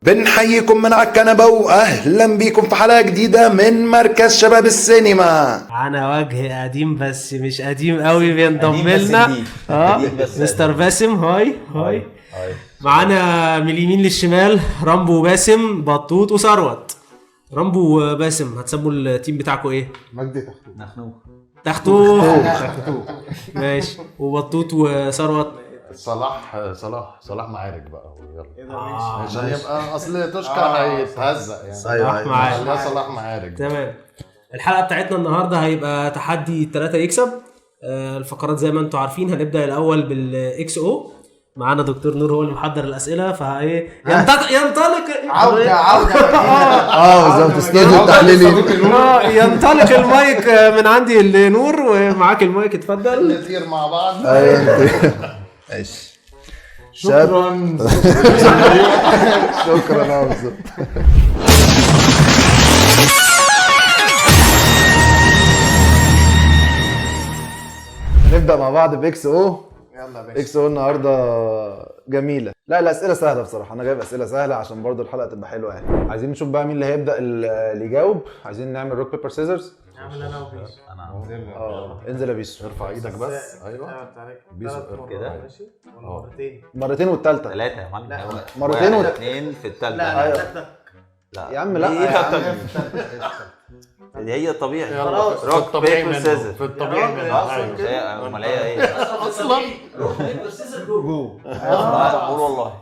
بنحييكم من على الكنبة واهلا بيكم في حلقة جديدة من مركز شباب السينما. معانا وجه قديم بس مش قديم قوي بينضم قديم بس لنا. جديد. اه قديم بس مستر باسم، hi hi. hi. معانا من اليمين للشمال رامبو وباسم، بطوط وثروت. رامبو وباسم، هتسموا ال team بتاعكم ايه؟ مجدي تختوخ. نخنوخ. تختوخ، ماشي. وبطوط وثروت؟ صلاح صلاح صلاح معارك بقى، يلا. آه، عشان يبقى اصل توشكا هيتهزق يعني. صلاح معارك. لا، صلاح معارك. تمام. الحلقة بتاعتنا النهارده هيبقى تحدي الثلاثة يكسب. الفقرات زي ما انتم عارفين. هنبدا الاول بال XO. معانا دكتور نور هو اللي محضر الاسئلة، فايه ينطلق عودة عودة. اه بالظبط، استوديو التحليلي. ينطلق المايك من عندي لنور، ومعاك المايك، اتفضل. نطير مع بعض. ايوه ماشي. شكرا. شكرا. اه بالظبط. نبدا مع بعض ب XO. يلا يا باشا. XO النهارده جميلة. لا الاسئلة سهلة بصراحة، انا جايب اسئلة سهلة عشان برضو الحلقة تبقى حلوة يعني. عايزين نشوف بقى مين اللي هيبدا اللي يجاوب. عايزين نعمل rock paper scissors. اعمل انا وبيسو. انا اه انزل يا بيسو. ارفع ايدك بس. ايوه بيسو، ثلاث مرات. كده. ماشي ولا مرتين؟ مرتين والثالثة. ثلاثة يا معلم. لا. مرتين واحد، اثنين في الثالثة. لا. أيوة. لا لا. لا يا عم لا ايه يا عم. اللي هي الطبيعي. يلا. خلاص. في روك الطبيعي paper منه. scissors. في الطبيعي يا منه. راجل. أيوة. مش هي امال هي ايه؟ اصلا جو. قول والله.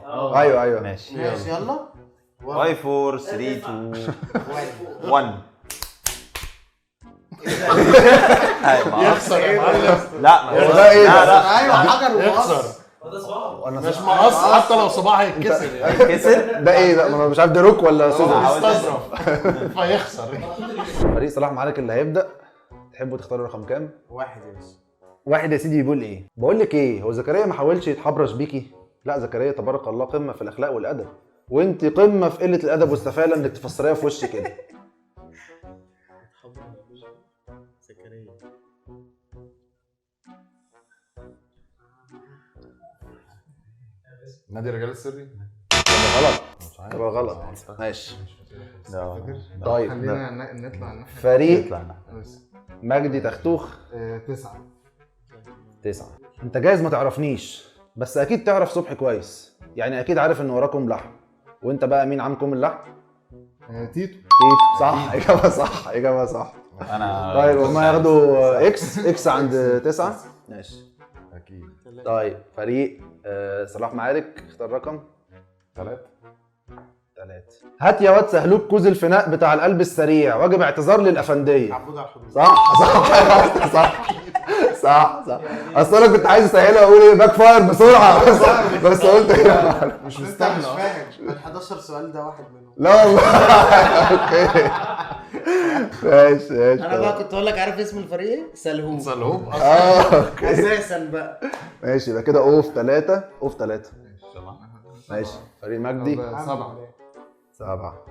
ايوه ايوه. ماشي. ماشي يلا. 5 4 3 2 1. يخسر يا معلم. لا ما هو ده ايه لا ده؟ لا. ايوه حجر يخسر. ومقص. مش مقص، حتى لو صباعه هيتكسر يعني. كسر. ده ايه ده؟ ما انا مش عارف ده روك ولا scissors. يستظرف فيخسر. فريق صلاح معارك اللي هيبدا. تحبوا تختاروا رقم كام؟ واحد يا باشا. واحد يا سيدي. بيقول ايه؟ بقول لك ايه، هو زكريا ما حاولش يتحبرش بيكي؟ لا زكريا تبارك الله قمة في الاخلاق والادب، وانت قمة في قلة الادب والسفاله انك تفسريها في وشي كده. زكريا. نادي الرجال السري. يبقى غلط، يبقى غلط. ماشي. طيب خلينا نطلع الناحية. فريق بس. مجدي تختوخ. 9. 9. انت جايز ما تعرفنيش بس اكيد تعرف صبحي كويس، يعني اكيد عارف ان وراكم لحم. وانت بقى مين عمكم اللحم؟ تيتو. تيتو. صح، اجابه صح، اجابه صح. انا طيب هما ياخدوا X X عند 9. ماشي. اكيد. طيب فريق صلاح معارك اختار رقم 3. 3. هات يا واد سهلوك كوز الفناء بتاع القلب السريع، واجب اعتذار للافنديه. عبود على الحدود. صح صح صح صح صح. اصل انا كنت عايز اسهلها واقول ايه backfire بسرعة، بس قلت إيه؟ مش انت مش مستاهلة. فاهم ال 11 سؤال ده واحد منهم. لا والله. okay ماشي ماشي. انا بقى كنت اقول لك عارف اسم الفريق ايه؟ سلهوب. سلهوب. اه okay اساسا بقى. ماشي. يبقى كده اوف 3 اوف 3. ماشي فريق مجدي. 7. 7.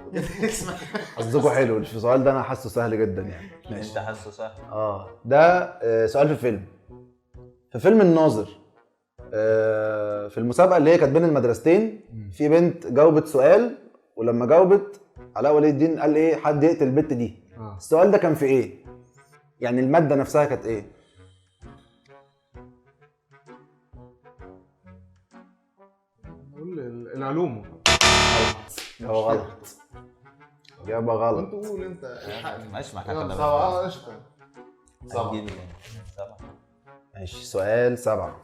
قصدكوا حلو السؤال ده، انا حاسه سهل جدا يعني. ماشي. انت حاسه سهل. ده سؤال في فيلم، في فيلم الناظر. في المسابقة اللي هي كانت بين المدرستين، في بنت جاوبت سؤال، ولما جاوبت علاء ولي الدين قال ايه؟ حد يقتل البت دي. السؤال ده كان في ايه؟ يعني المادة نفسها كانت ايه؟ نقول العلوم. إجابة غلط، إجابة غلط. انت قول، انت الحقني. ماشي ما احنا يلا، كنا 7. قشطة. 7. 7. ماشي سؤال 7.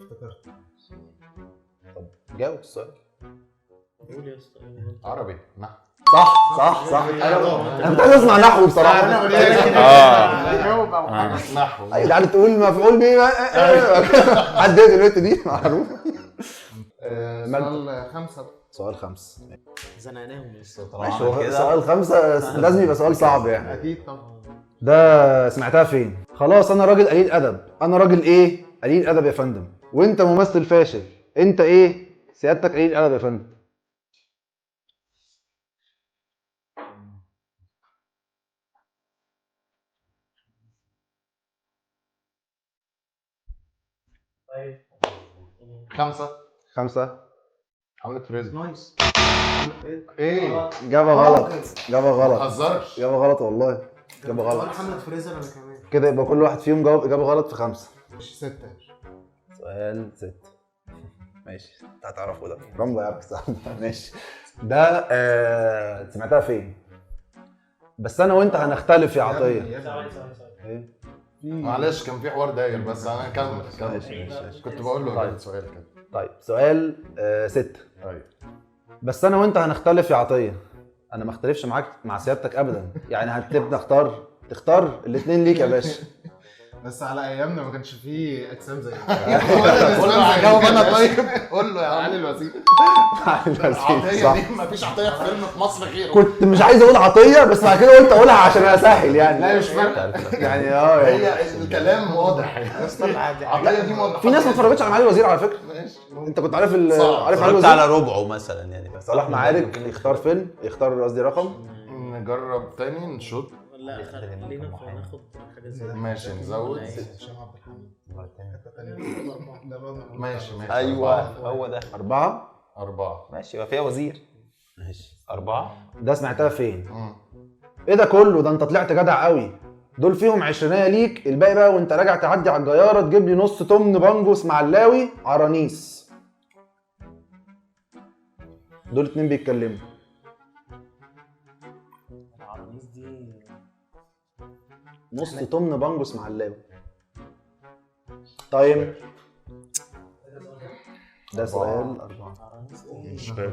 افتكرت. طب جاوب السؤال. قول يا اسطى. عربي نحو. صح صح صح. انا كنت عايز اسمع نحو بصراحة. جاوب او حاجة. نحو. ايوه يعني تقول مفعول به. حد يقتل البت دي معروف. سؤال 5 بقى. سؤال 5. زنقناهم يا اسطى. ماشي هو سؤال 5 لازم يبقى سؤال صعب يعني. اكيد طبعا. ده سمعتها فين؟ خلاص انا راجل قليل ادب. انا راجل ايه؟ قليل ادب يا فندم. وانت ممثل فاشل. انت ايه؟ سيادتك قليل ادب يا فندم. طيب 5. 5. محمد فريزر. nice. ايه؟ اجابه غلط، اجابه ما غلط، تهزرش. اجابه غلط والله، اجابه غلط. محمد فريزر انا كمان. كده يبقى كل واحد فيهم جاوب اجابه غلط في 5. مش 6. سؤال 6. ماشي، انت هتعرفه ده، رمضة يعرف السؤال ده. ماشي، ده سمعتها فين؟ بس انا وانت هنختلف يا عطية. ثواني ثواني ثواني. إيه؟ معلش كان في حوار داير بس انا كمل كمل. ماشي ماشي. كنت بقول له طيب. اجابه سؤال كده. طيب سؤال 6. طيب بس انا وانت هنختلف يا عطية. انا ما اختلفش معاك مع سيادتك ابدا، يعني هتبدا اختار، تختار الاثنين ليك يا باشا. بس على ايامنا ما كانش فيه اجسام زي قول له هجاوب انا. طيب قول له يا عم علي الوزير. عطية صح. دي مفيش عطية في فيلم في مصر غيره. كنت مش عايز اقول عطية بس بعد كده قلت اقولها عشان اسهل يعني. لا مش فارقه يعني يعني هي الكلام واضح يعني. عطية دي موضحة. في ناس ما اتفرجتش على معالي الوزير على فكرة. ماشي. انت كنت عارف صعب. عارف معالي اتفرجت الوزير؟ على ربعه مثلا يعني. بس صلاح معارك يختار فيلم، يختار قصدي رقم. نجرب تاني نشوط. لا خلينا ناخد حاجة زي ماشي نزود. هشام عبد الحميد. ماشي ماشي. ايوه هو ده. 4. 4. ماشي، يبقى فيها وزير. ماشي. 4. ده سمعتها فين؟ ايه ده كله؟ ده انت طلعت جدع قوي. دول فيهم 20 ليك، الباقي بقى وانت راجع تعدي على الجياره تجيب لي نص تمن بانجو اسماعيلاوي عرانيس. دول اتنين بيتكلموا. العرانيس دي نص تمن بانجو اسماعيلاوي. طيب ده سؤال 4. العرانيس دي مش فاكر.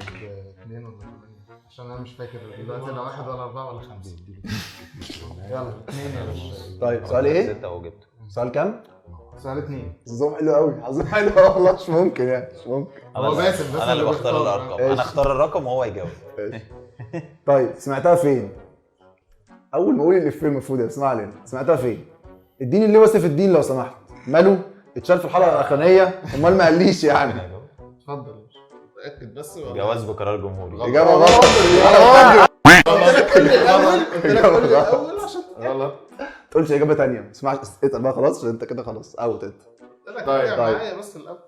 2 ولا 8 عشان انا مش فاكر دلوقتي، لا 1 ولا 4 ولا 5. يلا 2 يا باشا. طيب سؤال ايه؟ 6 اهو جبته. سؤال كام؟ سؤال 2. حظهم حلو قوي، حظهم حلو والله. مش ممكن يعني، مش ممكن. هو باسم، باسم انا اللي اللي بختار بيختار. الارقام، انا اختار الرقم وهو يجاوب. طيب سمعتها فين؟ اول ما اقول الافيه المفروض اسمع علينا. سمعتها فين؟ اديني اللي وصف الدين لو سمحت. ماله؟ اتشال في الحلقة الاخرانية، امال ما قاليش يعني. اتفضل يا باشا. اتاكد بس ولا- جواز بقرار جمهوري. اجابه غلط. قلت لك قول لي الاول، قلت لك قول لي الاول عشان غلط. تقولش اجابه ثانية، ما تسمعش، اتقل بقى خلاص عشان انت كده خلاص out انت. قلت لك طيب، راجع طيب. معايا بس الاول.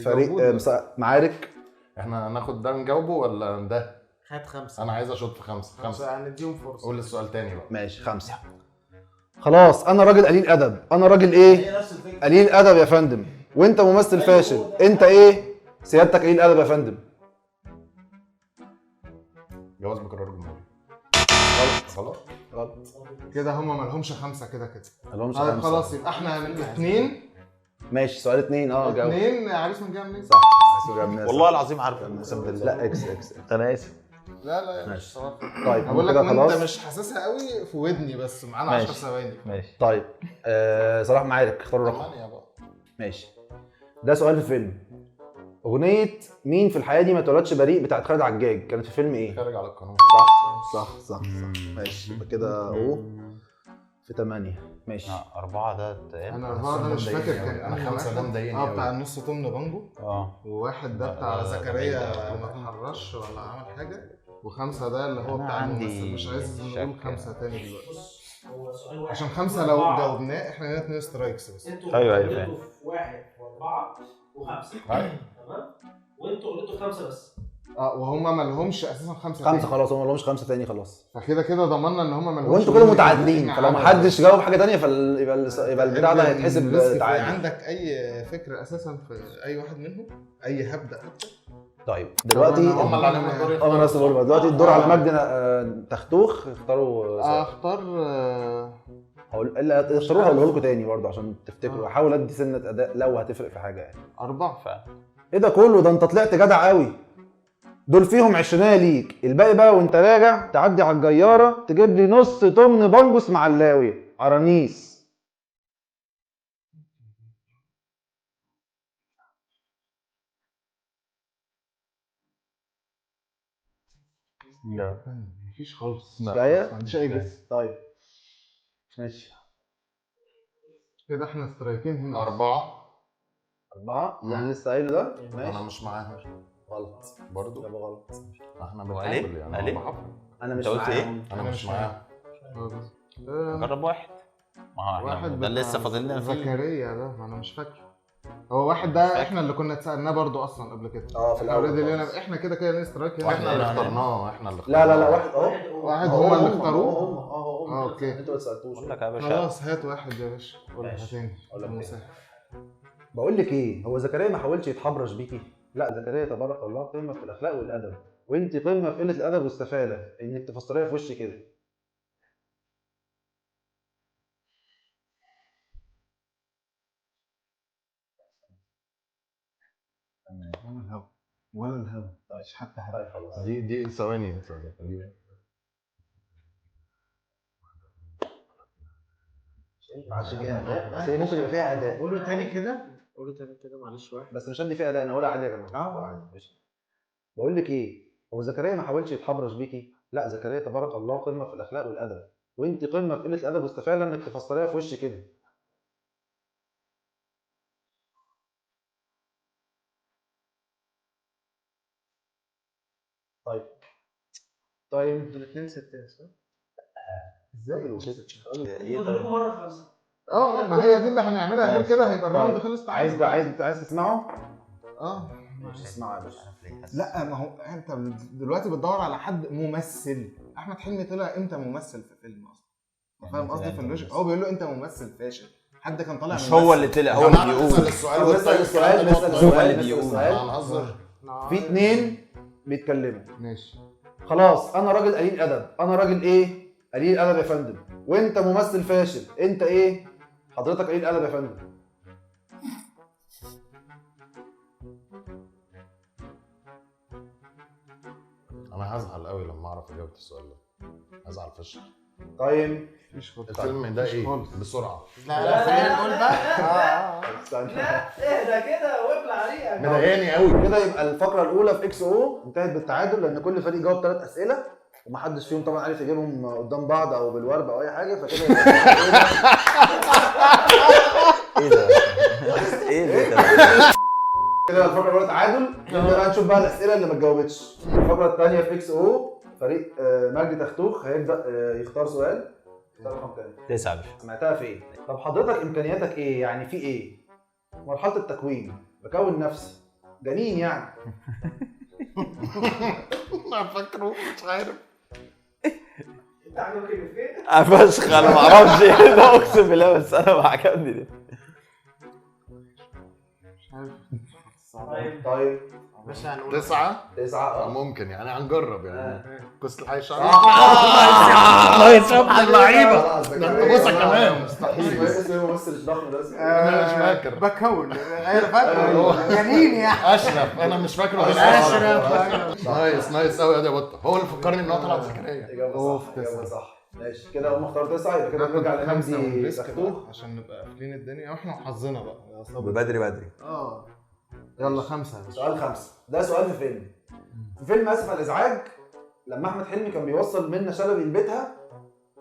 فريق معارك. احنا هناخد ده نجاوبه ولا ده؟ خد 5. انا عايز اشوط في 5. 5. هنديهم فرصة. قول السؤال تاني بقى. ماشي 5. خلاص انا راجل قليل ادب، انا راجل ايه؟ قليل ادب يا فندم، وانت ممثل فاشل، انت ايه؟ سيادتك قليل ادب يا فندم. جواز بقرار جمهوري. غلط. غلط. كده هما ما لهمش 5 كده كده. مالهمش طيب 5. خلاص يبقى احنا 2. ماشي سؤال 2. جاوب. 2 عريس من جهة منين؟ صح. والله والله العظيم عارفه، اقسم بالله. لا اكس اكس. انا اسف. لا لا يا باشا ماشي. صلاح. طيب هقول لك كده وانت خلاص. مش حاسسها قوي في ودني بس معانا 10 ثواني. ماشي. طيب صلاح معارك اختاروا رقم. 8 بقى. ماشي. ده سؤال في فيلم. اغنية مين في الحياة دي ما اتولدش بريء بتاعت خالد عجاج كانت في فيلم ايه؟ خارج على القانون. صح صح صح صح. ماشي يبقى كده اهو في 8. ماشي. 4 ده اتقال. انا 4 ده مش فاكر كان انا 5 ده مضايقني قوي. بتاع النص تمن بانجو. وواحد ده بتاع زكريا ما اتحرش ولا عمل حاجة. و5 ده اللي هو بتاع الممثل. مش عايز نقول 5 تاني دلوقتي. هو سؤال واحد عشان 5 لو جاوبناه احنا لنا 2 strikes بس. ايوه ايوه. في 1 و4 و5. تمام، وانتوا غلطتوا 5 بس. وهما ما لهمش اساسا 5 5 خلاص، هما ما لهمش 5 تاني خلاص. فكده كده ضمننا ان هما ما لهمش. وانتوا كده متعادلين، فلو ما حدش جاوب حاجة تانية فيبقى البتاع ده هيتحسب تعادل. عندك اي فكرة اساسا في اي واحد منهم؟ اي هبدا حتى؟ طيب دلوقتي هم اللي عليهم الدور. انا لسه بقول دلوقتي الدور على مجدي تختوخ. اختاروا. اختار هقول اللي اختاروها هقوله لكم تاني برضه عشان تفتكروا. احاول ادي سنة اداء لو هتفرق في حاجة يعني. 4. ايه ده كله؟ ده انت طلعت جدع قوي. دول فيهم 20 ليك، الباقي بقى وانت راجع تعدي على الجياره تجيب لي نص تمن بانجو اسماعيلاوي عرانيس. لا مفيش خالص. كفاية؟ ما عنديش اي guess. طيب ماشي كده احنا strike ين هنا. 4. 4 اللي انا لسه قايله ده. ماشي. انا مش معاها غلط برضه. اجابه غلط. احنا بنحاول يعني. انا مش قلت ايه؟ انا مش معاها. جرب واحد. ما هو احنا ده لسه فاضل لنا زكريا ده ما انا مش فاكره. هو واحد ده احنا اللي كنا اتسالناه برضو اصلا قبل كده. في الاول احنا كده كده strike. احنا اللي اخترناه، احنا اللي اخترناه. لا لا لا، واحد اهو، واحد هم اللي اختاروه. هم okay. انتوا ما سالتوش. اقول لك يا باشا خلاص هات واحد يا باشا. قولها تاني. بقول لك ايه، هو زكريا ما حاولش يتحبرش بيكي؟ لا زكريا تبارك الله قمة في الاخلاق والادب، وانت قمة في قلة الادب والسفاله انك تفسريها في وشي كده. ولا الهوا ولا الهوا، مش حتى حاجة. طيب خلاص دي ثواني. عشان كده بس هي ممكن يبقى فيها اداء. قولوا تاني كده، قولوا تاني كده معلش. واحد بس مش هدي فيها اداء، انا هقولها عادي يا جماعة. بقول لك ايه، هو زكريا ما حاولش يتحبرش بيكي؟ لا زكريا تبارك الله قمة في الاخلاق والادب، وانت قمة في قلة الادب والسفاله انك تفسريها في وشي كده. طيب دول 2 6 صح؟ ازاي؟ ايه طيب؟ مرة خمسة. ما هي دي اللي هنعملها، غير كده هيبقى ال round خلص. عايز تسمعه؟ اسمعه يا باشا. لا ما هو انت دلوقتي بتدور على حد ممثل. احمد حلمي طلع امتى ممثل في فيلم اصلا؟ فاهم قصدي؟ في ال logic هو بيقول له انت ممثل فاشل، حد كان طالع مش هو اللي طلع، هو اللي بيقول. السؤال السؤال هو اللي بيقول. هنهزر. في 2 بيتكلموا. ماشي خلاص انا راجل قليل ادب، انا راجل ايه؟ قليل ادب يا فندم، وانت ممثل فاشل، انت ايه؟ حضرتك قليل ادب يا فندم. انا هزعل قوي لما اعرف اجابه السؤال ده، هزعل فشخ. طيب الفيلم ده ايه؟ بسرعة. لا لا خلينا نقول بقى. استنى اهدى كده وابلع عليها. مضايقاني قوي كده. يبقى الفقرة الاولى في XO انتهت بالتعادل، لان كل فريق جاوب 3 اسئلة ومحدش فيهم طبعا عارف يجيبهم قدام بعض او بالورب او اي حاجة، فكده ايه ده؟ ايه ده؟ كده الفقرة الاولى تعادل. نبدا بقى نشوف بقى الاسئلة اللي ما اتجاوبتش. الفقرة الثانية في XO فريق مجدي تختوخ هيبدا يختار سؤال. اختار رقم كام؟ 9 يا باشا. سمعتها فين؟ طب حضرتك امكانياتك ايه؟ يعني في ايه؟ مرحلة التكوين، بكون نفسي، جنين يعني. انا فاكره مش عارف. انت عجبك الافيه؟ فشخ انا ما اعرفش ايه ده، اقسم بالله، بس انا ما عجبني ده. مش عارف. طيب باشا هنقول 9. ممكن يعني هنجرب يعني. قصة الحي الشعبي. الله يسامح اللعيبة ده انت بص كمان. مستحيل. اسمه الممثل الضخم ده انا مش فاكر. بكون انا فاكر جنين يعني. اشرف، انا مش فاكره. اشرف. nice nice قوي يا بطه، هو اللي فكرني ان هو طلعت زكريا. اجابه صح، اجابه صح. ماشي كده هم اختاروا 9، يبقى كده نرجع لمجدي تختوخ عشان نبقى قافلين الدنيا واحنا وحظنا بقى. بدري بدري. يلا 5. سؤال 5 ده سؤال في فيلم. في فيلم اسف على الازعاج، لما احمد حلمي كان بيوصل منى شلبي لبيتها،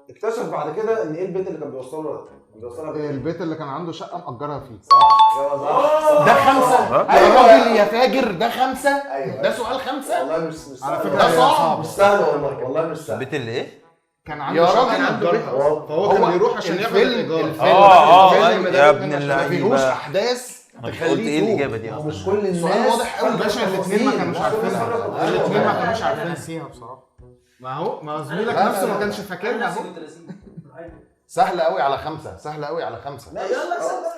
اكتشف بعد كده ان ايه البيت اللي كان بيوصله ده؟ كان بيوصلها بيت. البيت اللي كان عنده شقه مأجرها فيه. صح، اجابه صح. ده 5 يا راجل يا فاجر، ده 5. أيوة. ده سؤال 5 والله مش سهل على فكرة ده صعب، مش سهل والله، والله مش سهل. البيت اللي ايه؟ كان عنده يا راجل مأجرها، فهو كان بيروح عشان ياخد الايجار. الفيلم يا ابن ما فيهوش اللعيبة، احداث قلت ايه الاجابة دي اصلا؟ مش كل الناس. سؤال واضح قوي باشا. الاثنين ما كانوش عارفينها، الاثنين ما كانوش عارفين نسيها بصراحة. ما هو ما زميلك نفسه ما كانش فاكرها اهو. سهلة قوي على 5، سهلة قوي على 5.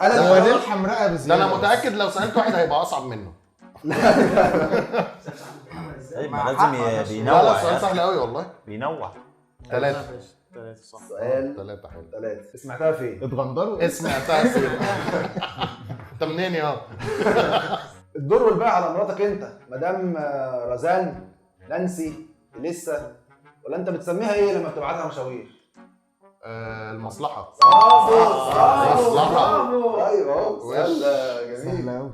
انا هو ليه الحمراء بزيادة؟ ده انا متاكد لو سالت واحد هيبقى اصعب منه. طيب ما لازم بينوع. لا السؤال سهل قوي والله، بينوع. 3 صح. سؤال 3 حلو. 3 سمعتها فين؟ اتغندروا. سمعتها فين؟ انت منين يا الدور والباقي على مراتك انت، مدام رزان، نانسي، لسه، ولا انت بتسميها ايه لما بتبعتها مشاوير؟ المصلحة. برافو، مصلحة. ايوه اهو سؤال جميل.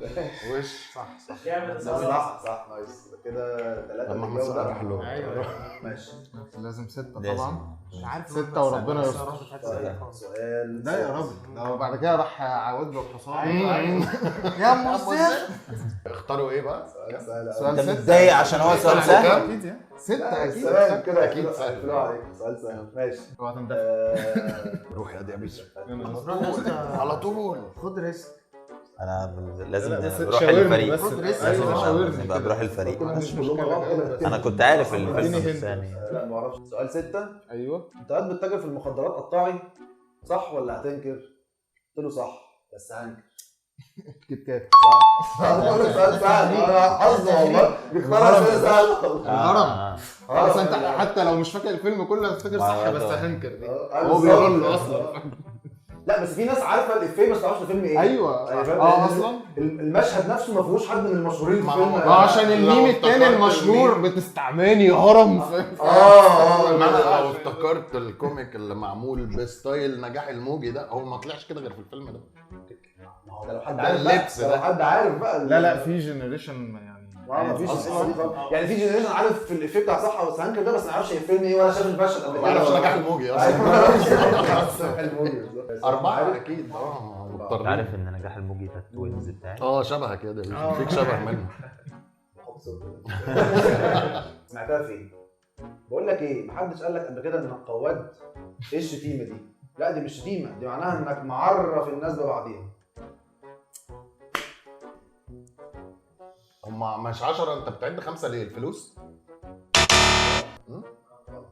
وش صح صح صح صح nice. كده 3. لما احمد سقا راح له. ايوه ماشي لازم 6 طبعا. مش عارف 6 وربنا يستر. سؤال ده يا راجل ده بعد كده راح عاود له الحصان. يا مصر اختاروا ايه بقى؟ سؤال انت 6. متضايق عشان هو سؤال سهل؟ اكيد 6 اكيد سؤال كده اكيد سهل. عليك سؤال سهل. ماشي اوعى تندفع. روح يا دي يا بيسو على طول، خد risk. انا لازم لا، بس بروح شاورني الفريق. بس. لازم أيوة، شاورني نبقى كده. بروح الفريق. ما عنديش مشكلة. انا كنت عارف اديني الفيلم hint. بس يعني. لا ما اعرفش. سؤال 6. ايوه. انت قاعد بتتاجر في المخدرات قطاعي صح ولا هتنكر؟ قلت له صح بس هنكر. كيت كات. صح. سؤال سهل، انا حظ والله بيختار اسئلة سهلة. الهرم. آه. خلاص انت حتى لو مش فاكر الفيلم كله هتفتكر صح بس هنكر دي. هو بيقول له اصلا. لا بس في ناس عارفه الافيه بس ما تعرفش الفيلم ايه. ايوه. يعني فاهم؟ اه اصلا المشهد نفسه ما فيهوش حد من المشهورين في ما الفيلم. هو- ما عشان الميم لو التاني افتكرت المشهور الميم. بتستعماني هرم. اه ما انا لو افتكرت ال comic اللي معمول ب style نجاح الموجي ده، هو ما طلعش كده غير في الفيلم ده. ما هو ده لو حد ده عارف بقى، اللبس ده لو ده. حد عارف بقى. لا في generation يعني. ما فيش القصة دي خالص. يعني في generation عارف في الافيه بتاع صح بس هنكر ده، بس ما يعرفش الفيلم ايه ولا شاف المشهد قبل كده. ما يعرفش نجاح الموجي اصلا. اصلا. الموجي بالظبط. 4 اكيد. انت مضطرين. عارف ان نجاح الموجي ده ال twins بتاعي. شبهك كده، فيك شبه منه. سمعتها فين؟ بقول لك ايه، محدش قال لك قبل كده انك قواد؟ ايه الشتيمة دي؟ لا دي مش شتيمه، دي معناها انك معرف الناس ببعضيها. هما مش 10، انت بتعد 5 ليه؟ الفلوس؟ غلط غلط.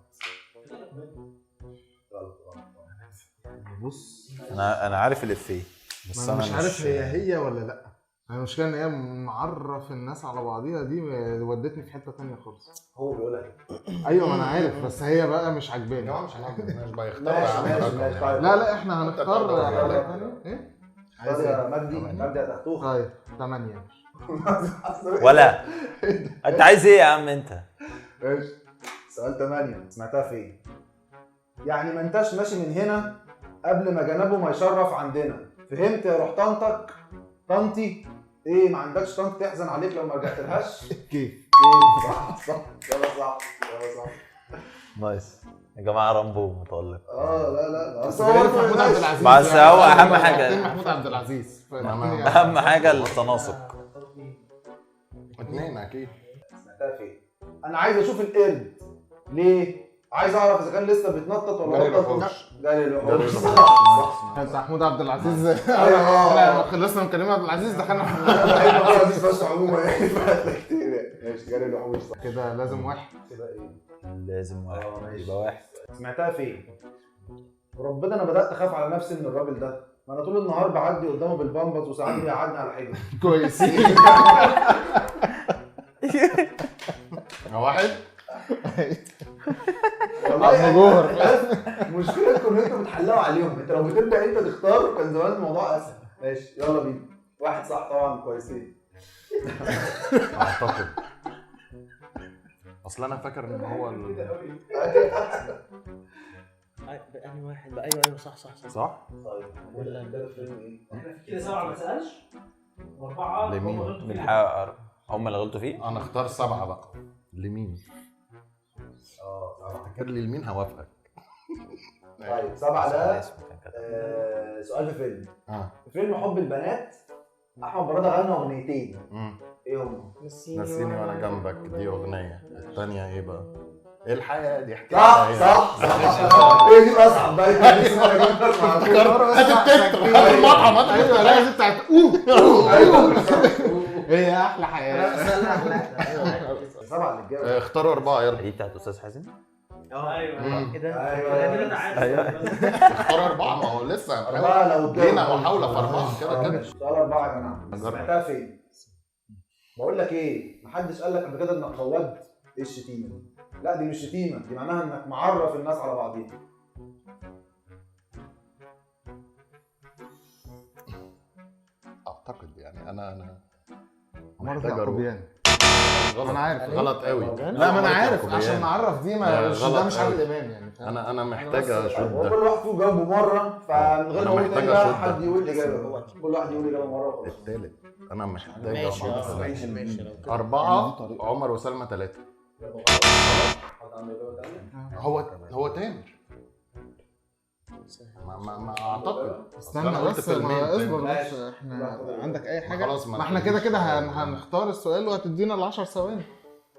بص انا عارف الافيه بس انا مش عارف هي ولا لا. انا المشكلة ان هي معرف الناس على بعضيها دي ودتني في حتة ثانية خالص. هو بيقولها كده. ايوه ما انا عارف، بس هي بقى مش يا عاجباني. جماعة مش هنعمل، مش بقى يختار يا ماشي عم ماشي رقم ماشي. يعني. طيب لا لا احنا هنختار تقدر حاجة تقول. ثانية. ايه؟ عايز طيب يا ايه؟ مجدي، مجدي يا تختوخ. طيب 8. ولا انت عايز ايه يا عم انت؟ ماشي. سؤال 8. سمعتها فين؟ يعني ما انتش ماشي من هنا قبل ما جنابه ما يشرف عندنا، فهمت يا روح طنطك؟ طنطي ايه، ما عندكش طنط تحزن عليك لو ما رجعتلهاش؟ كيف؟ ايه صح صح يلا صح يلا صح. nice يا جماعة، رامبو متألق. لا لا بس هو محمود عبد العزيز. بس يعني. هو أهم حاجة. محمود عبد العزيز. اهم حاجة التناسق. 2 اكيد. سمعتها فين؟ انا عايز اشوف القرد. ليه؟ عايز اعرف اذا كان لسه بيتنطط ولا جري بطل. الوحوش. جري الوحوش. جري صح صح. كان محمود عبد العزيز. ايوه. احنا خلصنا من كريم عبد العزيز دخلنا محمود انا بحب محمود عبد العزيز فشخ عموما يعني، فاتنا كتير يعني. ماشي جري الوحوش صح. كده لازم واحد. كده ايه؟ لازم واحد. ماشي. يبقى واحد. سمعتها فين؟ وربنا انا بدات اخاف على نفسي من الراجل ده، ما انا طول النهار بعدي قدامه بالبامبز وساعات بيقعدني على حجري. كويسين. واحد. والله عم يعني جوهر. مشكلتكم ان انتوا بتحلقوا عليهم، انت لو بتبدا انت تختار كان زمان الموضوع اسهل. ماشي يلا بينا. 1 صح طبعا، كويسين. اعتقد اصل انا فاكر ان هو انهي واحد بقى؟ ايوه ايوه صح صح صح. صح؟ طيب ولا ده فيلم ايه؟ كده 7 ما سالش و4 لمين؟ بالحق هم اللي غلطوا فيه. انا اختار 7 بقى. لمين؟ 7. افتكر لي لمين هوافقك. طيب 7 ده اسمه كان كده. سؤال في فيلم. في فيلم حب البنات احمد برادة غنى اغنيتين. ايه هم؟ نسيني وانا جنبك دي اغنية، الثانية ايه بقى؟ ايه الحياة دي حكاية. صح صح صح. ايه دي الاصعب بقى؟ هات التتر، هات المطعم، هات ايوه التتر. لازم بتاعت اوه ايوه هي احلى حياة. 7 اللي اتجاوب. اختاروا 4 يلا. دي بتاعت استاذ حازم. ايوه ايه ده؟ ايوه ايوه. اختاروا 4، ما هو لسه 4 لو اتجاوب. لينا محاولة في 4 كده كده. سؤال 4 يا جماعة. سمعتها فين؟ بقول لك ايه، محدش قال لك قبل كده انك قواد؟ ايه الشتيمة دي؟ لا دي مش شتيمه، دي معناها انك معرف الناس على بعضيها. اعتقد يعني انا عمارة محتاج اروح. يعقوبيان. غلط. انا عارف. غلط قوي. لا ما انا عارف عشان نعرف دي ما غلط ده مش عادل قوي. امام يعني. فاهم؟ انا محتاج اشوف هو ده. كل واحد فيهم جاوبه مرة، فمن غير أنا ما اقول محتاج تاني بقى أشوف ده. حد يقول اجابه، كل واحد يقول اجابه مرة وخلاص. الثالث انا محتاج. ماشي أعرف. ماشي ماشي لو كده. 4 عمر وسلمى 3. حد عنده اجابه ثانية؟ هو تامر. ما اعتقد. استنى أنا قلت بس فيلمين ما اصبر تاني. بس احنا عندك اي حاجة؟ خلاص ما احنا كده كده هنختار السؤال وهتدينا ال 10 ثواني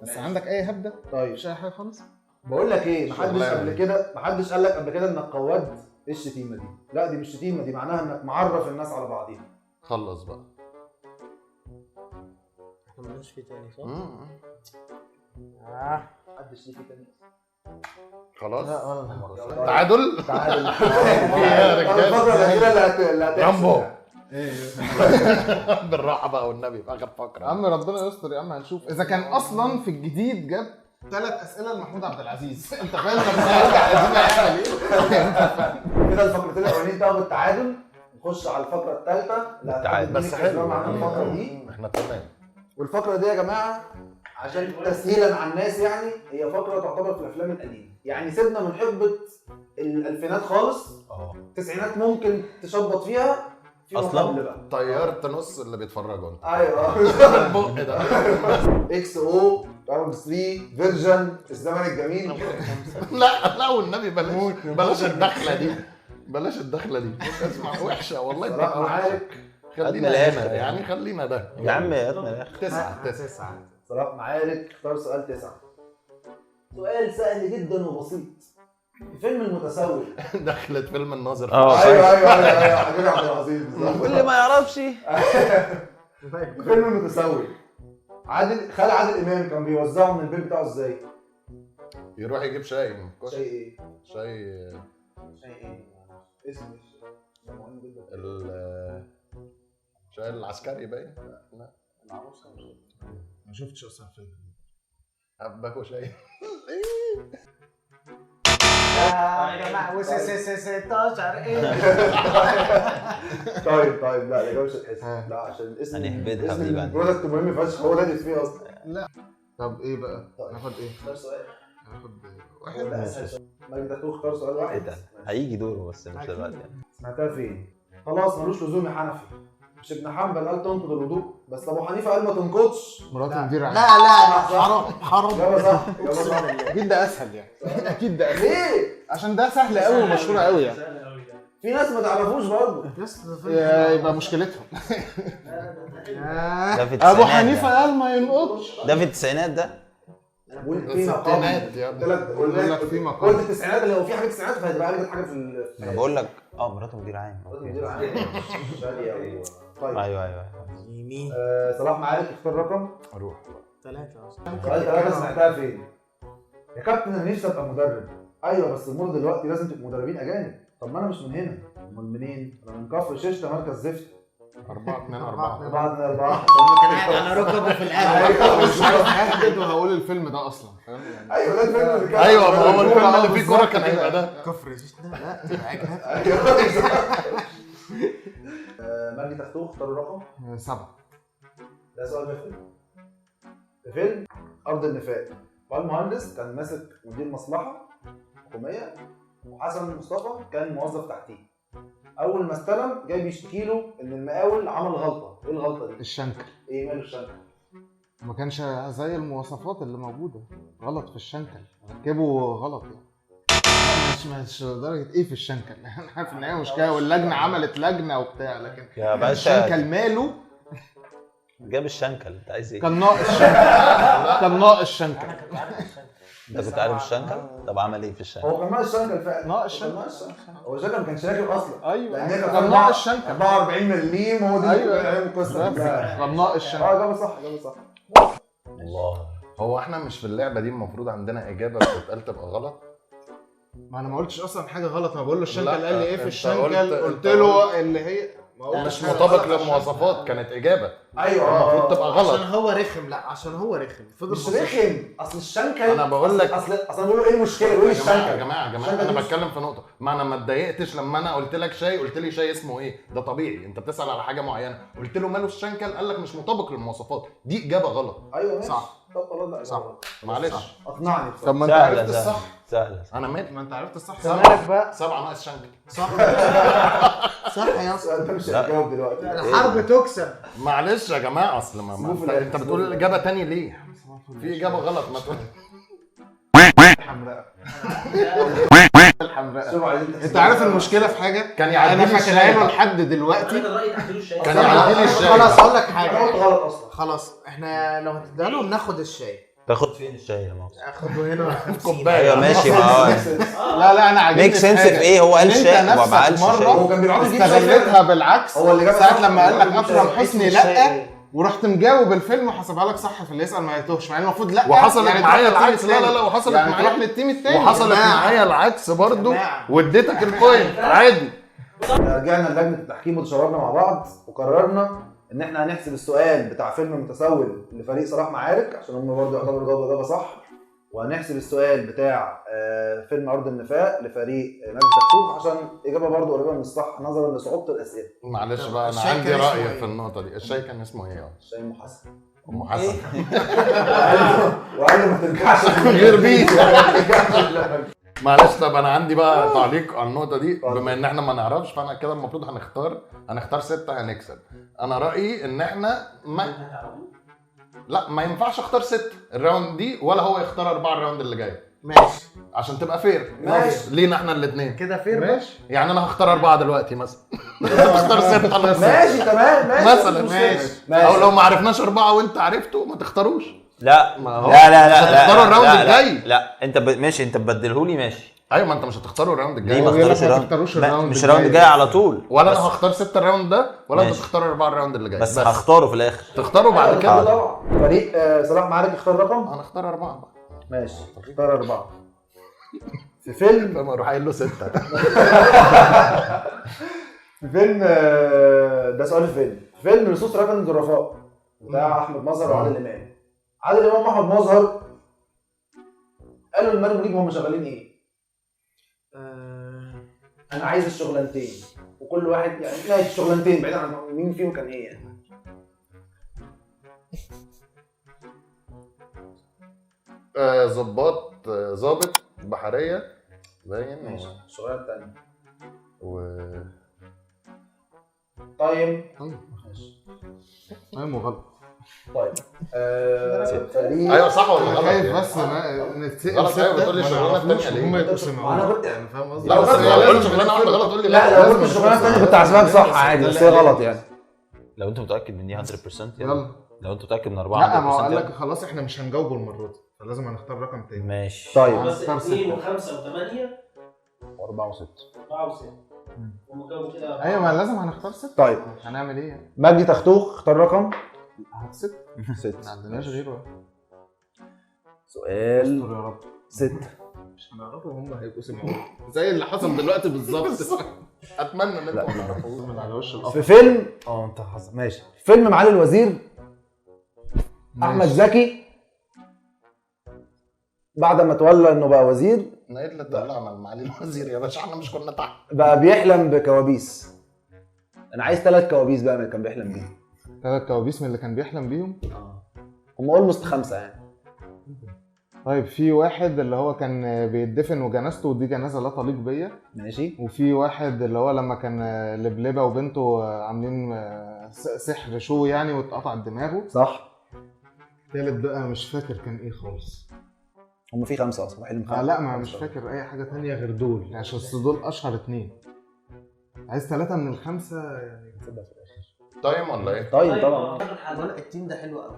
بس. عندك اي هبده؟ طيب مش اي حاجة خالص. بقول لك ايه، محدش شغلانة. قبل كده، محدش قال لك قبل كده انك قواد؟ ايه الشتيمة دي؟ لا دي مش شتيمه، دي معناها انك معرف الناس على بعضيها. خلص بقى. احنا مالناش فيه تاني صح؟ محدش ليه فيه تاني. خلاص لا ولا تعادل. تعادل. يا رجاله. الفقرة الاخيرة اللي هتحصل. رامبو. بالراحة بقى والنبي في اخر فقره. يا عم ربنا يستر يا عم، هنشوف اذا كان اصلا في الجديد جاب 3 اسئلة لمحمود عبد العزيز. انت فاهم لما يرجع القديم هيعمل ايه؟ كده الفقرتين الاولانيين انتهوا بالتعادل. نخش على الفقرة الثالثة. بالتعادل. بس حلو معانا الفقرة دي. احنا تمام. والفقرة دي يا جماعة عشان تسهيلا على الناس، يعني هي فقره تعتبر في الافلام القديمة، يعني سيبنا من حقبة الالفينات خالص، التسعينات ممكن تشبط فيها في أصلاً؟ قبل بقى. طيرت نص اللي بيتفرجوا انت. ايوه البق ده. XO round 3 version الزمن الجميل. لا لا والنبي بلاش بلاش الدخلة دي، بلاش الدخلة دي، اسمع وحشة والله. صلاح بتبقى وحشة. معارك. خلينا الآخر هنا يعني، خلينا ده يا عم هات من الاخر. 9 9. صلاح معارك اختار سؤال 9، سؤال سهل جدا وبسيط. فيلم المتسول. دخلت فيلم الناظر. ايوه ايوه ايوه ايوه حبيبي عبد العزيز بالظبط. واللي ما يعرفش فيلم المتسول، عادل خال عادل امام كان بيوزعه من البيت بتاعه ازاي؟ يروح يجيب شاي من الكشك. شاي ايه؟ شاي شاي ايه؟ اسمه ايه؟ ده مهم جدا. شاي العسكري باين. لا ما شفتش اصلا الفيلم. باكو شاي. يا جماعة وس 16 ايه؟ طيب طيب لا الاجابة مش هتحسب، لا عشان اسم هنهبدها اسم دي بعدين. ال product مهم فشخ، هو ده اللي فيه اصلا. طب ايه بقى؟ طيب. ناخد ايه؟ اختار سؤال. ناخد هو واحد. ده اسهل سؤال. ماجد دكتور اختار سؤال ايه واحد. ده؟ هيجي دوره بس مش دلوقتي يعني. سمعتها فين؟ خلاص ملوش لزوم يا حنفي. مش ابن حنبل قال تنقض الوضوء، بس ابو حنيفة قال ما تنقضش. مرات مدير عام. لا لا لا حرام حرام. اجابه صح، اجابه صح. اكيد ده اسهل يعني، اكيد ده اسهل. ليه؟ عشان ده سهل قوي ومشهور قوي يعني. في ناس ما تعرفوش برضه. يبقى مشكلتهم. ده في التسعينات ابو حنيفة ده. قال ما ينقضش. ده في التسعينات ده. قلت فيما الستينات يا قبل. ابني. قلت لك بقول لك فيما قبل. قلت التسعينات، اللي هو في حاجة التسعينات فهتبقى قالت حاجة في انا بقول لك مراته مدير عام. مدير عام. شادية طيب. ايوه ايوه. يمين. صلاح معارك اختار رقم. اروح 3 اصلا. سؤال 3 سمعتها فين؟ يا كابتن انا نفسي ابقى مدرب. ايوه بس الموضة دلوقتي لازم تبقوا مدربين اجانب. طب ما انا مش من هنا. امال منين؟ انا من كفر ششته مركز زفت. 4 2 4. 4 2 4. كان قاعد على ركبه في القهوة. مش عارف ههبد وهقول الفيلم ده اصلا، فاهم يعني؟ ايوه ده الفيلم اللي كان. ايوه ما هو الفيلم اللي فيه كورة كان هيبقى ده. كفر ششته لا تبقى اجنبي. ايوه. مجدي تختوخ اختار الرقم. 7. ده سؤال في فيلم. في فيلم ارض النفاق، فالمهندس كان ماسك مدير مصلحة حكومية، وحسن مصطفى كان موظف تحتيه. اول ما استلم جاي بيشتكي له ان المقاول عمل غلطه. ايه الغلطة دي؟ الشنكل. ايه ماله الشنكل؟ ما كانش زي المواصفات اللي موجودة، غلط في الشنكل، ركبه غلط يعني. مش لدرجة ايه في الشنكل. انا عارف ان هي مشكلة واللجنة عملت لجنة وبتاع، لكن يا باشا الشنكل ماله؟ جاب الشنكل، انت عايز ايه؟ كان ناقص شنكل، كان ناقص شنكل. انا كنت عارف الشنكل. انت كنت عارف الشنكل؟ طب عمل ايه في الشنكل؟ هو كان ناقص شنكل فعلا. ناقص هو كان ناقص شنكل. هو شنكل ما كانش راكب اصلا. ايوه لان هي كانت كان ناقص شنكل. 44 مليم وهو دي أيوة. القصة كلها. كان ناقص شنكل. اجابه صح، اجابه صح. الله. هو احنا مش في اللعبة دي المفروض عندنا اجابه بتتقال تبقى غلط؟ ما انا ما قلتش اصلا حاجة غلط، انا بقول له الشنكل لا، قال لي ايه في انت الشنكل؟ قلت انت له اللي هي ما قلتش مش حاجة مطابق غلط. للمواصفات كانت اجابه. ايوه المفروض تبقى غلط. عشان هو رخم. لا عشان هو رخم فضل مش مصر. رخم، اصل الشنكل. انا بقول لك اصل انا بقول له ايه المشكلة؟ بيقول لي يا جماعة يا الشنكل. جماعة يا جماعة الشنكل انا دي مش- بتكلم في نقطة، ما انا ما اتضايقتش لما انا قلت لك شاي قلت لي شاي اسمه ايه؟ ده طبيعي، انت بتسال على حاجة معينة، قلت له ماله الشنكل؟ قال لك مش مطابق للمواصفات، دي اجابه غلط. ايوه ماشي. صح. طب خلاص لا صح. معلش اقنعني بصراحة. طب ما انت سهلة عرفت سهلة الصح. سهلة. انا مالي؟ ما انت عرفت الصح. مالك بقى؟ 7 ناقص شنكل. صح صح يا اسطى. انت مش هتجاوب دلوقتي. الحرب تكسب. معلش يا جماعة، اصل ما سيبوه في انت, الآخر، انت سيبوه بتقول في الاجابة تاني ليه؟ في اجابه غلط ما تقول. الحمراء الحمراء. شوف عايزين انت عارف المشكلة في حاجة؟ كان انا يعدي لي فاكرها الشاي له لحد دلوقتي. انا رايي تعديله الشاي. كان يعدي لي الشاي. خلاص اقول لك انا حاجة. قلت غلط اصلا. خلاص احنا لو هتديها لهم ناخد الشاي. تاخد فين الشاي يا مؤاخذة؟ اخده هنا 50. كوباية. ايوه ماشي، ما هو لا لا انا عاجبني make sense في ايه؟ هو قال إن انت شاي وما نفسك قالش مرة شاي. هو كان بيقعد يجيب شاي استغلتها بالعكس. هو اللي جاب ساعة صح. لما قال لك اللي جاب اكرم شاي. حسني لا، ورحت مجاوب الفيلم وحسبها لك صح في اللي يسال ما يتوهش، مع ان المفروض لا. وحصلت يعني معايا تروح لل team العكس. لا لا لا، التاني. وحصلت يعني معايا تروح لل team التاني. وحصلت جماعة. معايا العكس برضو، جماعة. واديتك ال point عادي. احنا رجعنا لجنة التحكيم وتشاورنا مع بعض وقررنا ان احنا هنحسب السؤال بتاع فيلم المتسول لفريق صلاح معارك عشان هم برضه يعتبروا جاوبوا اجابه صح، وهنحسب السؤال بتاع فيلم ارض النفاق لفريق مجدي تختوخ عشان اجابه برضه قريبه من الصح نظرا لصعوبه الاسئلة. معلش بقى، انا الشاي عندي كان اسمه راي إيه؟ في النقطة دي. الشاي كان اسمه ايه؟ الشاي ام حسن. ام حسن. وقال له ما ترجعش غير بيه. معلش، طب انا عندي بقى تعليق على النقطة دي. بما ان احنا ما نعرفش، فانا كده المفروض هنختار 6 هنكسب. انا رايي ان احنا ما لا ما ينفعش اختار 6 ال round دي، ولا هو يختار 4 ال round اللي جاي. ماشي عشان تبقى fair. ماشي. لينا احنا الاثنين كده fair. ماشي. يعني انا هختار 4 دلوقتي مثلا، هختار 6 انا ماشي تمام ماشي مثلا. ماشي. او لو ما عرفناش 4 وانت عرفته ما تختاروش. لا ما هو لا لا مش لا لا هتختاروا ال round لا، لا، الجاي. لا انت ماشي، انت تبدلهولي ماشي. ايوه، ما انت مش هتختاروا ال round ليه الجاي. ما هو بيقول لك اختاروش ما ال round؟ تختاروش ال round مش ال round الجاي. الجاي على طول. ولا انا بس- هختار 6 ال round ده، ولا انت ماشي. تختار 4 ال round اللي جاي. بس هختاره في الاخر. تختاروا بعد كده. طبعا. فريق صلاح معارك اختار رقم. انا اختار 4 بقى. ماشي، اختار 4 في فيلم. فاهم، اروح قايل له 6. في فيلم ده سؤال في فيلم لصوص ركن ظرفاء بتاع احمد مظهر وعادل امام. عادل امام واحمد مظهر قالوا لمريم منيب هم شغالين ايه؟ انا عايز الشغلانتين، وكل واحد يعني ماشي الشغلانتين بعيد عن مين فيهم كان ايه يعني. ظباط، ظابط بحرية باين. ماشي، الشغلانة الثانية و طيب ماشي. ايوه غلط. طيب فريق. ايوه صح ولا انا غلط؟ خايف يعني؟ بس ما نتسال غلط، أيوة، 6 بتقول لي ما الشغلانة نعرفوش التانية ليه؟ وهم يبقوا ما سمعونا. انا كنت يعني فاهم قصدي؟ لا بس بس لو قلت لازم شغلانة واحدة غلط قول لي لا لو قلت الشغلانة الثانية كنت هحسبها صح عادي، بس هي غلط يعني. لو انت متاكد من دي 100% يلا. لو انت متاكد من 4 لا، ما هو 100% قال لك خلاص احنا مش هنجاوبه المرة دي، فلازم هنختار رقم تاني. ماشي. طيب بس هنختار 2 6. و5 و8 4 و6 4 و6 هم جاوبوا كده. ايوه، ما لازم هنختار 6. طيب هنعمل ايه يعني؟ مجدي تختوخ اختار رقم هات 6، 6. ما عندناش غيره. سؤال استر يا رب. 6. مش هنعرفه، هم هيبقوا سمعوه زي اللي حصل دلوقتي بالظبط. اتمنى ان انتوا ما تعرفوش. من على وش القفر. في فيلم انت حصل ماشي. فيلم معالي الوزير، احمد زكي بعد ما تولى انه بقى وزير، احنا ايه اللي طلعنا لمعالي الوزير يا باشا؟ احنا مش كنا تحت. بقى بيحلم بكوابيس. انا عايز 3 كوابيس بقى من اللي كان بيحلم بيهم. 3 كوابيس من اللي كان بيحلم بيهم؟ هم almost 5 يعني. طيب في واحد اللي هو كان بيدفن وجنازته، ودي جنازه لا تليق بيا. ماشي. وفي واحد اللي هو لما كان لبلبه وبنته عاملين سحر شو يعني واتقطعت دماغه. صح. التالت بقى مش فاكر كان ايه خالص. هم في 5 اصلا، حلم 5. لا، ما مش فاكر اي حاجة تانية غير دول، عشان أصل دول اشهر 2. عايز 3 من ال5 يعني. time ولا ايه؟ طيب طبعا. بقول ال team ده حلو قوي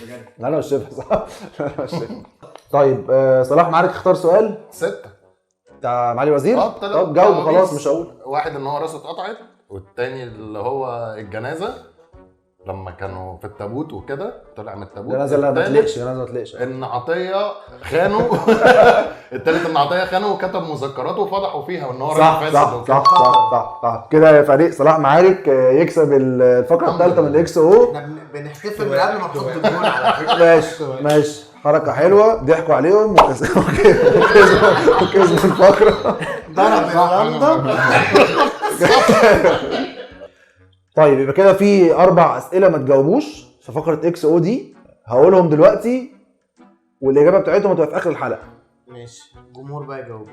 بجد. لا انا والشفا صح. لا انا والشفا. طيب صلاح معارك اختار سؤال 6 بتاع معالي الوزير. تلات طب جاوب خلاص كوابيس. مش هقول. واحد ان هو راسه اتقطعت، والتاني اللي هو الجنازة لما كانوا في التابوت وكده طلع من التابوت. جنازه لا ما التالت تقلقش، جنازه ما تقلقش. ان عطية خانه. التالت ان عطية خانه وكتب مذكراته وفضحوا فيها وان هو راجل صح فاسد صح وكده. صح صح صح صح. كده يا فريق صلاح معارك يكسب الفقرة الثالثة من ال XO. احنا بنحتفل من قبل ما نحط الجون على فكرة. ماشي ماشي، حركة حلوة، ضحكوا عليهم وكسبوا الفقرة. ضرب الرندة. طيب يبقى كده في 4 اسئلة ما تجاوبوش في فقره XO دي، هقولهم دلوقتي والاجابة بتاعتهم هتبقى في اخر الحلقة. ماشي، الجمهور بقى يجاوب.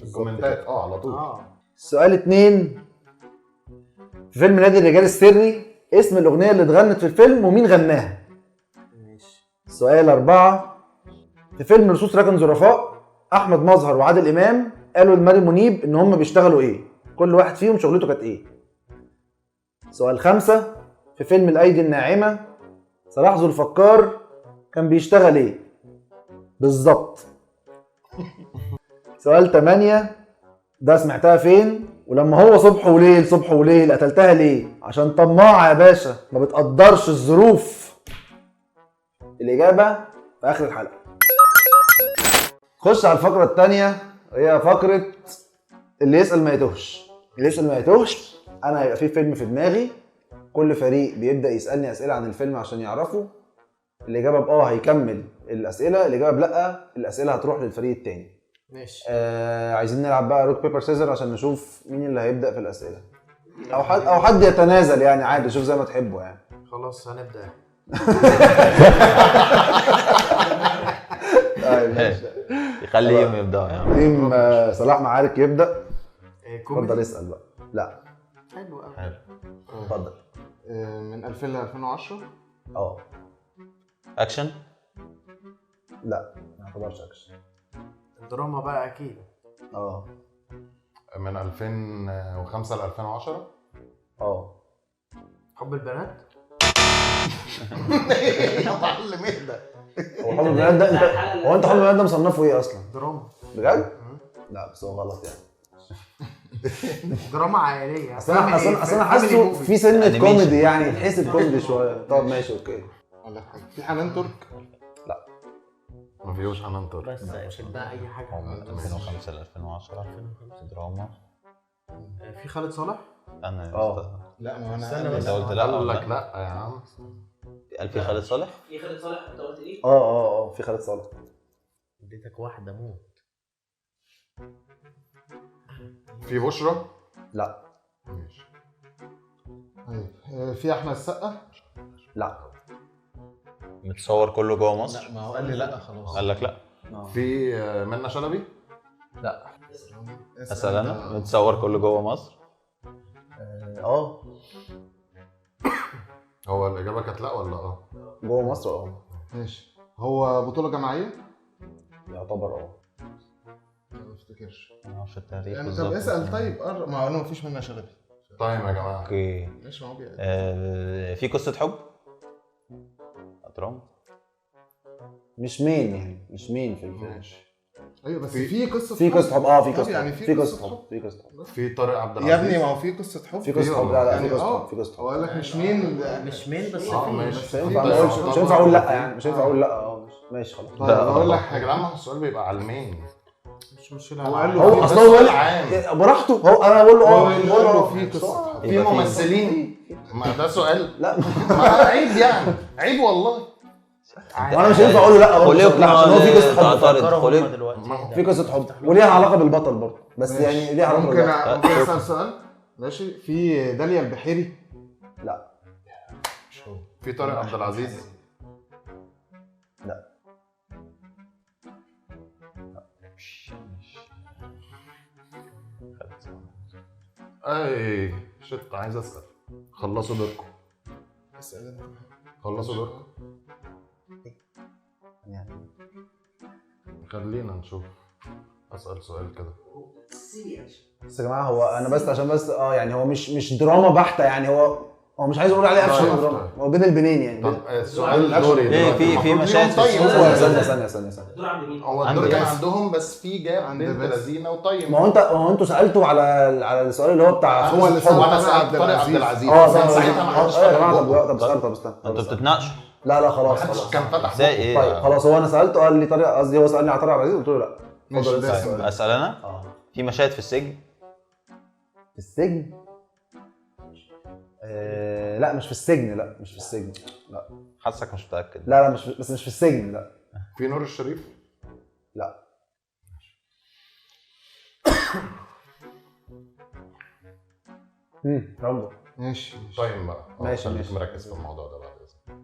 الكومنتات على طول. سؤال 2 في فيلم نادي الرجال السري، اسم الاغنية اللي اتغنت في الفيلم ومين غناها؟ ماشي. سؤال 4 في فيلم لصوص ركن ظرفاء، احمد مظهر وعادل امام قالوا لماري منيب ان هم بيشتغلوا ايه؟ كل واحد فيهم شغلته كانت ايه؟ سؤال 5 في فيلم الايدي الناعمة، صلاح ذو الفقار كان بيشتغل ايه؟ بالظبط. سؤال 8 ده سمعتها فين؟ ولما هو صبح وليل صبح وليل قتلتها ليه؟ عشان طماعه يا باشا، ما بتقدرش الظروف. الاجابة في اخر الحلقة. خش على الفقرة الثانية، هي فقره اللي يسال ما يتوهش. اللي يسال ما يتوهش، انا هيبقى في فيلم في دماغي، كل فريق بيبدا يسالني اسئلة عن الفيلم عشان يعرفه. الاجابة باه هيكمل الاسئلة، الاجابة بلا الاسئلة هتروح للفريق الثاني. ماشي. عايزين نلعب بقى rock paper scissor عشان نشوف مين اللي هيبدا في الاسئلة، او حد يتنازل يعني، عادي، شوف زي ما تحبوا يعني. خلاص هنبدا. طيب ماشي، يخليهم يبداوا يعني. team صلاح معارك يبدا. كوميدي. اتفضل اسال بقى. لا حلو قوي. حلو. اتفضل. من 2000 ل 2010. اه. اكشن؟ لا ما يعتبرش اكشن. دراما بقى اكيد. اه. من 2005 ل 2010. اه. حب البنات. يا معلم اهدى. هو حب البنات ده انت، هو انت حب البنات ده مصنفه ايه اصلا؟ دراما. بجد؟ لا بس هو غلط يعني. دراما عائلية. اصل انا حاسه في سنة كوميدي يعني، تحس بكوميدي شوية. طب ماشي okay. ولا حاجة. في حنان ترك؟ لا ما فيهوش حنان ترك. بس بقى اي حاجة. من 2005 ل 2010 دراما. في خالد صالح؟ انا لا ما انا انت قلت لا. قال لك لا يا عم. قال في خالد صالح؟ في خالد صالح انت قلت ايه؟ اه في خالد صالح. اديتك واحدة موت. في بشرى؟ لا. ماشي. طيب في احمد السقا؟ لا. متصور كله جوه مصر؟ لا ما هو قال لي لا خلاص. قال لك لا. في منى شلبي؟ لا. اسال انا. متصور كله جوه مصر؟ اه. هو الاجابة كانت لا ولا اه؟ جوه مصر اه. ماشي. هو بطوله جماعية؟ يعتبر اه. ما افتكرش. ما اعرفش التاريخ يعني. بالظبط. طب اسال طيب. ما انا مفيش منى شلبي. طيب يا جماعة. okay ماشي. ما هو في قصة حب؟ دراما مش main يعني، مش main في الفيلم. ماشي. ايوه بس في قصة في قصة حب. اه في قصة يعني، في قصة حب، في قصة حب. في طارق عبد العزيز يا ابني ما هو في قصة حب. في قصة حب. لا لا في قصة حب، في قصة حب. هو قال لك مش main، مش main بس في. مش هينفع اقول، مش هينفع اقول لا يعني، مش هينفع اقول لا. اه ماشي خلاص. طيب اقول لك يا جدعان، ما هو السؤال بيبقى على ال main. مش مشكلة. هو قال له هو اصل هو براحته. هو انا بقول له اه، بقول له في قصة حب. في ممثلين. ما ده سؤال. لا ما عيب يعني، عيب والله. وانا مش هينفع اقول له لا برضه، عشان هو في قصة حب. في قصة حب وليها علاقة بالبطل برضه، بس يعني ليها علاقة. ممكن اسال سؤال؟ ماشي. في داليا البحيري؟ لا. مش هو. في طارق عبد العزيز؟ لا. اي شت، عايز اسال. خلصوا دوركم. اسال انت. خلصوا دوركم يعني. خلينا نشوف. اسال سؤال كده بس يا جماعة. هو انا بس عشان بس يعني هو مش دراما بحته يعني، هو مش عايز اقول عليه اكشن دراما، هو بين البنين يعني. طب السؤال دوري ايه؟ في مشاهد. استنى استنى استنى استنى. هو الدور كان عندهم بس في جاب بنت لذينه وطيب. ما هو انتوا سالتوا على السؤال اللي هو بتاع هو اللي سأل وانا سالت طارق عبد العزيز. ساعتها ما حدش. يا جماعة طب استنى طب استنى. انتوا بتتناقشوا؟ لا لا خلاص خلاص. كان فتح ازاي؟ ايه؟ طيب خلاص. هو انا سالته قال لي طارق، قصدي هو سالني على طارق عبد العزيز قلت له لا. ماشي. اسال انا. في مشاهد في السجن؟ في السجن؟ لا مش في السجن. لا مش في السجن. لا حاسك مش متاكد. لا لا مش، بس مش في السجن. لا. في نور الشريف؟ لا. رمضان. ماشي. طيب بقى ماشي. ماشي مركز في الموضوع ده بعد اذنك.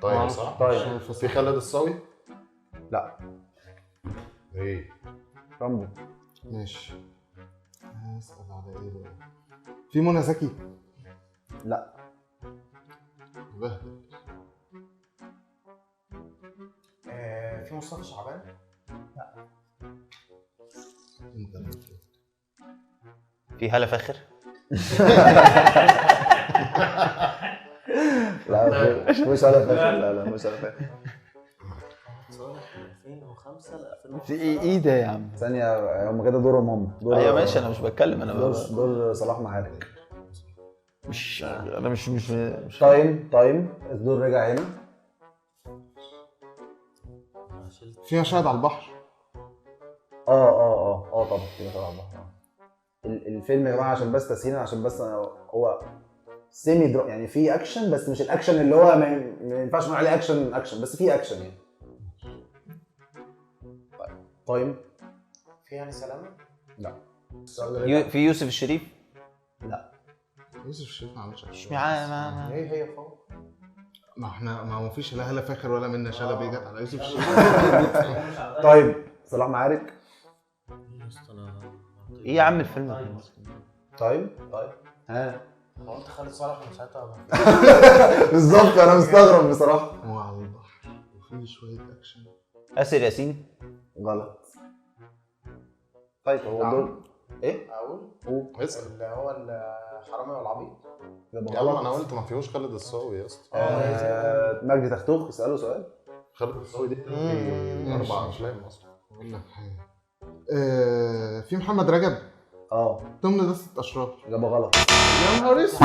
طيب صح؟ طيب في خالد الصاوي؟ لا. ايه؟ رمضان. ماشي. اسال على ايه بقى؟ في منى زكي؟ لا. بهدل. في مصطفى شعبان؟ لا. انت في هالة فاخر؟ لا مش هالة فاخر. لا لا مش هالة فاخر. 2005 ل 2010. في ايه ده يا عم؟ ثانية، هم كده دورهم هم. ايوه ماشي، انا مش بتكلم انا. دور صلاح معارك. مش انا مش مش مش time الدور رجع هنا. في مشاهد على البحر. اه طبعا في مشاهد على البحر. الفيلم يا جماعة عشان بس تسهيلا، عشان بس هو semi drama يعني، في اكشن بس مش الاكشن اللي هو ما ينفعش نقول عليه اكشن اكشن، بس في اكشن يعني. طيب time. في هاني سلامه؟ لا. في يوسف الشريف؟ لا يوسف الشريف ما عملش مش معاه. ايه هي فوق؟ ما احنا ما فيش لا هلا فاخر ولا منة شلبي جت على يوسف الشريف. طيب صلاح معارك. ايه يا عم الفيلم ده؟ طيب ها قلت خالد صالح من ساعتها. بالظبط انا مستغرب بصراحة. هو على البحر وفي شوية اكشن. آسر ياسين؟ غلط. طيب هو دول ايه؟ اقول اسال. اللي هو الحرامي والعبيط. يلا انا قلت ما فيهوش خالد الصاوي يا اسطى. مجدي تختوخ اساله سؤال. خالد الصاوي دي 4 افلام اصلا. اقول لك حاجة، في محمد رجب. تمن دستة اشرار. اجابه غلط. يا نهار اسود.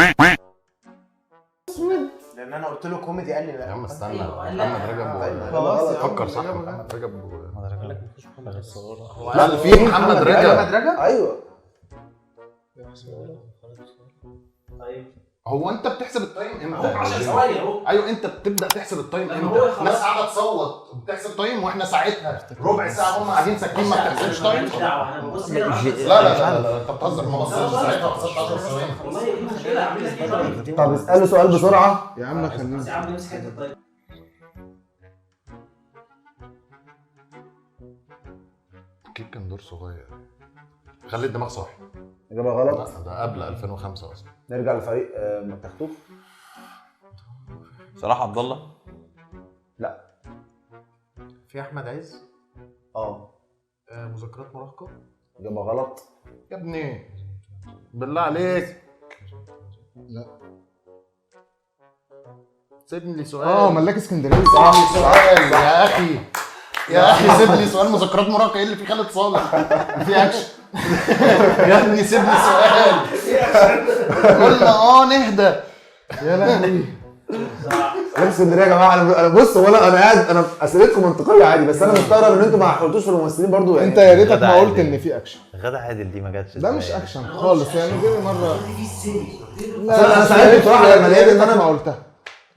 لان انا قلت له كوميدي قال لي لا. يا عم استنى، محمد رجب خلاص فكر صح. محمد رجب لا في محمد رجب. ايوه. طيب هو انت بتحسب ال time امتى؟ 10 ثواني اهو. ايوه انت بتبدا تحسب ال time امتى؟ الناس قاعدة تصوت وبتحسب time، واحنا ساعتها ربع ساعة هم قاعدين ساكتين ما بتحسبش time. لا لا لا لا انت بتهزر. ما بصيتش ساعتها، بصيت 10 ثواني. والله ايه المشكلة؟ اعمل لك ايه؟ طب اساله سؤال بسرعة يا عم. خلينا يا عم نمسك حتة. طيب اكيد كان دور صغير. خلي الدماغ صاحي. اجابه غلط. ده قبل 2005 اصلا. نرجع لفريق تختوخ. صلاح عبد الله؟ لا. في احمد عز؟ مذكرات مراهقة؟ اجابه غلط. يا ابني بالله عليك. لا سيبني لي سؤال. ملاك اسكندرية. صح سؤال يا اخي. يا اخي سيب لي سؤال. مذكرات مراهقة ايه اللي فيه خالد صالح؟ في اكشن. يا ابني سيب لي سؤال. قلنا نهدى. يا لهوي. ملاك اسكندرية يا جماعة. انا بص، ولا انا قاعد، انا اسئلتكم منطقية عادي، بس انا مستغرب ان انتوا ما حاولتوش في الممثلين برضو يعني. انت يا ريتك ما قلت ان في اكشن. غادة عادل دي ما جاتش. ده مش اكشن خالص يعني. دي مرة لا انا ساعتها بصراحة لما لقيت ان انا ما قلتها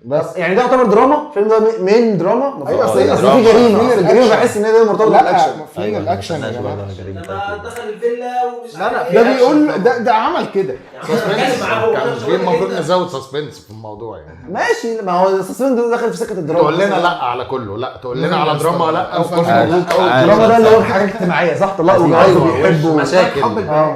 بس يعني ده يعتبر دراما. الفيلم ده main دراما. ايوه اصل في جريمة. الجريمة بحس ان هي مرتبطة بالاكشن. فين الاكشن يا جماعة؟ لما دخل الفيلا ومش لا ده بيقول ده عمل كده suspense. المفروض نزود suspense في الموضوع يعني. ماشي، ما هو ال suspense ده داخل في سكة الدراما. تقول لنا لا على كله، لا تقول لنا على دراما، لا الدراما ده اللي هو حاجات اجتماعية صح؟ طلاق وجواز وبيحبوا مشاكل.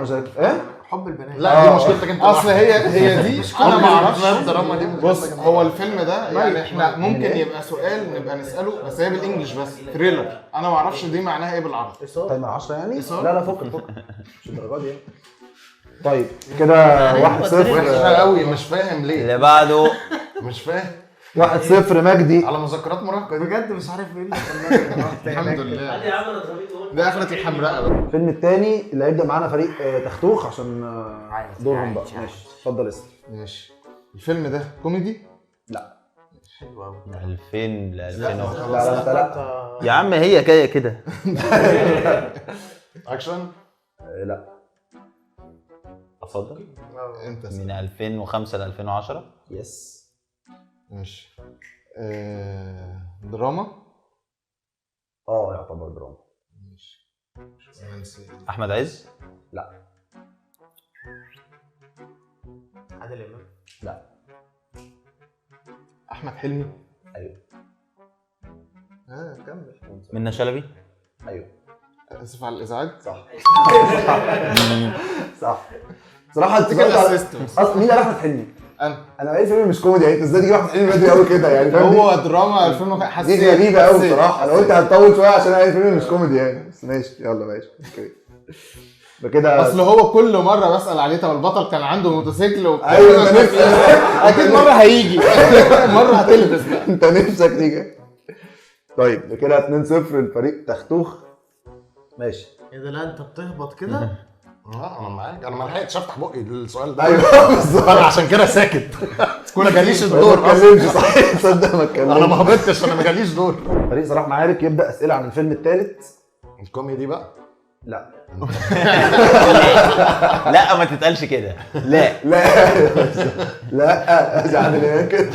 مشاكل. ايه حب البنات. لا دي مشكلتك انت. اصل هي دي انا ما اعرفش الدراما دي. بص هو الفيلم ده يعني احنا ممكن يبقى سؤال نبقى نساله، بس هي بال English بس thriller. انا ما اعرفش دي معناها ايه بالعربي. طيب 10 يعني؟ لا لا فك مش الدرجات دي يعني. طيب كده 1-0. وحشة قوي مش فاهم ليه. اللي بعده مش فاهم. 1-0 مجدي على مذكرات مراهقة دي بجد مش عارف ايه اللي خلاني الحمد لله. ده اخرة الحمراء بقى. الفيلم الثاني اللي هيبدا معانا فريق تختوخ عشان دورهم بقى. ماشي اتفضل اسال. ماشي. الفيلم ده كوميدي؟ لا. حلو قوي. 2000 ل 2000. لا لا لا يا عم هي جاية كده. اكشن؟ لا. اتفضل. انت من 2005 ل 2010. yes. ماشي. دراما؟ يعتبر دراما. ماشي. احمد عز؟ لا. عادل امام؟ لا. احمد حلمي؟ ايوه. كمل. منة شلبي؟ ايوه. اسف على الازعاج. صح. صح. صراحة اصل مين قال احمد حلمي؟ انا ايه الفيلم مش كوميدي يعني، انت ازاي تجيب احمد حلمي بدري قوي كده يعني؟ فاهم؟ هو دراما 2005. دي غريبة قوي بصراحة. انا قلت هتطول شوية عشان انا الفيلم مش كوميدي يعني، بس ماشي يلا ماشي okay. بكده اصل هو كل مرة بسال عليه طب البطل كان عنده موتوسيكل وبتاع. ايوه انت نفسك اكيد مرة هيجي مرة هتلبس بقى. انت نفسك تيجي. طيب كده 2-0 الفريق تختوخ. ماشي. ايه ده؟ لا انت بتهبط كده. لا انا معاك، انا ما لحقتش افتح بقي السؤال ده. ايوه بالظبط، انا عشان كده ساكت. ما جاليش الدور ما اتكلمش. صحيح تصدق ما اتكلمش، انا ما هبطتش، انا ما جاليش دور. فريق صلاح معارك يبدا اسئلة عن الفيلم الثالث. الكوميدي بقى؟ لا لا ما تتقالش كده. لا لا لا يعني كده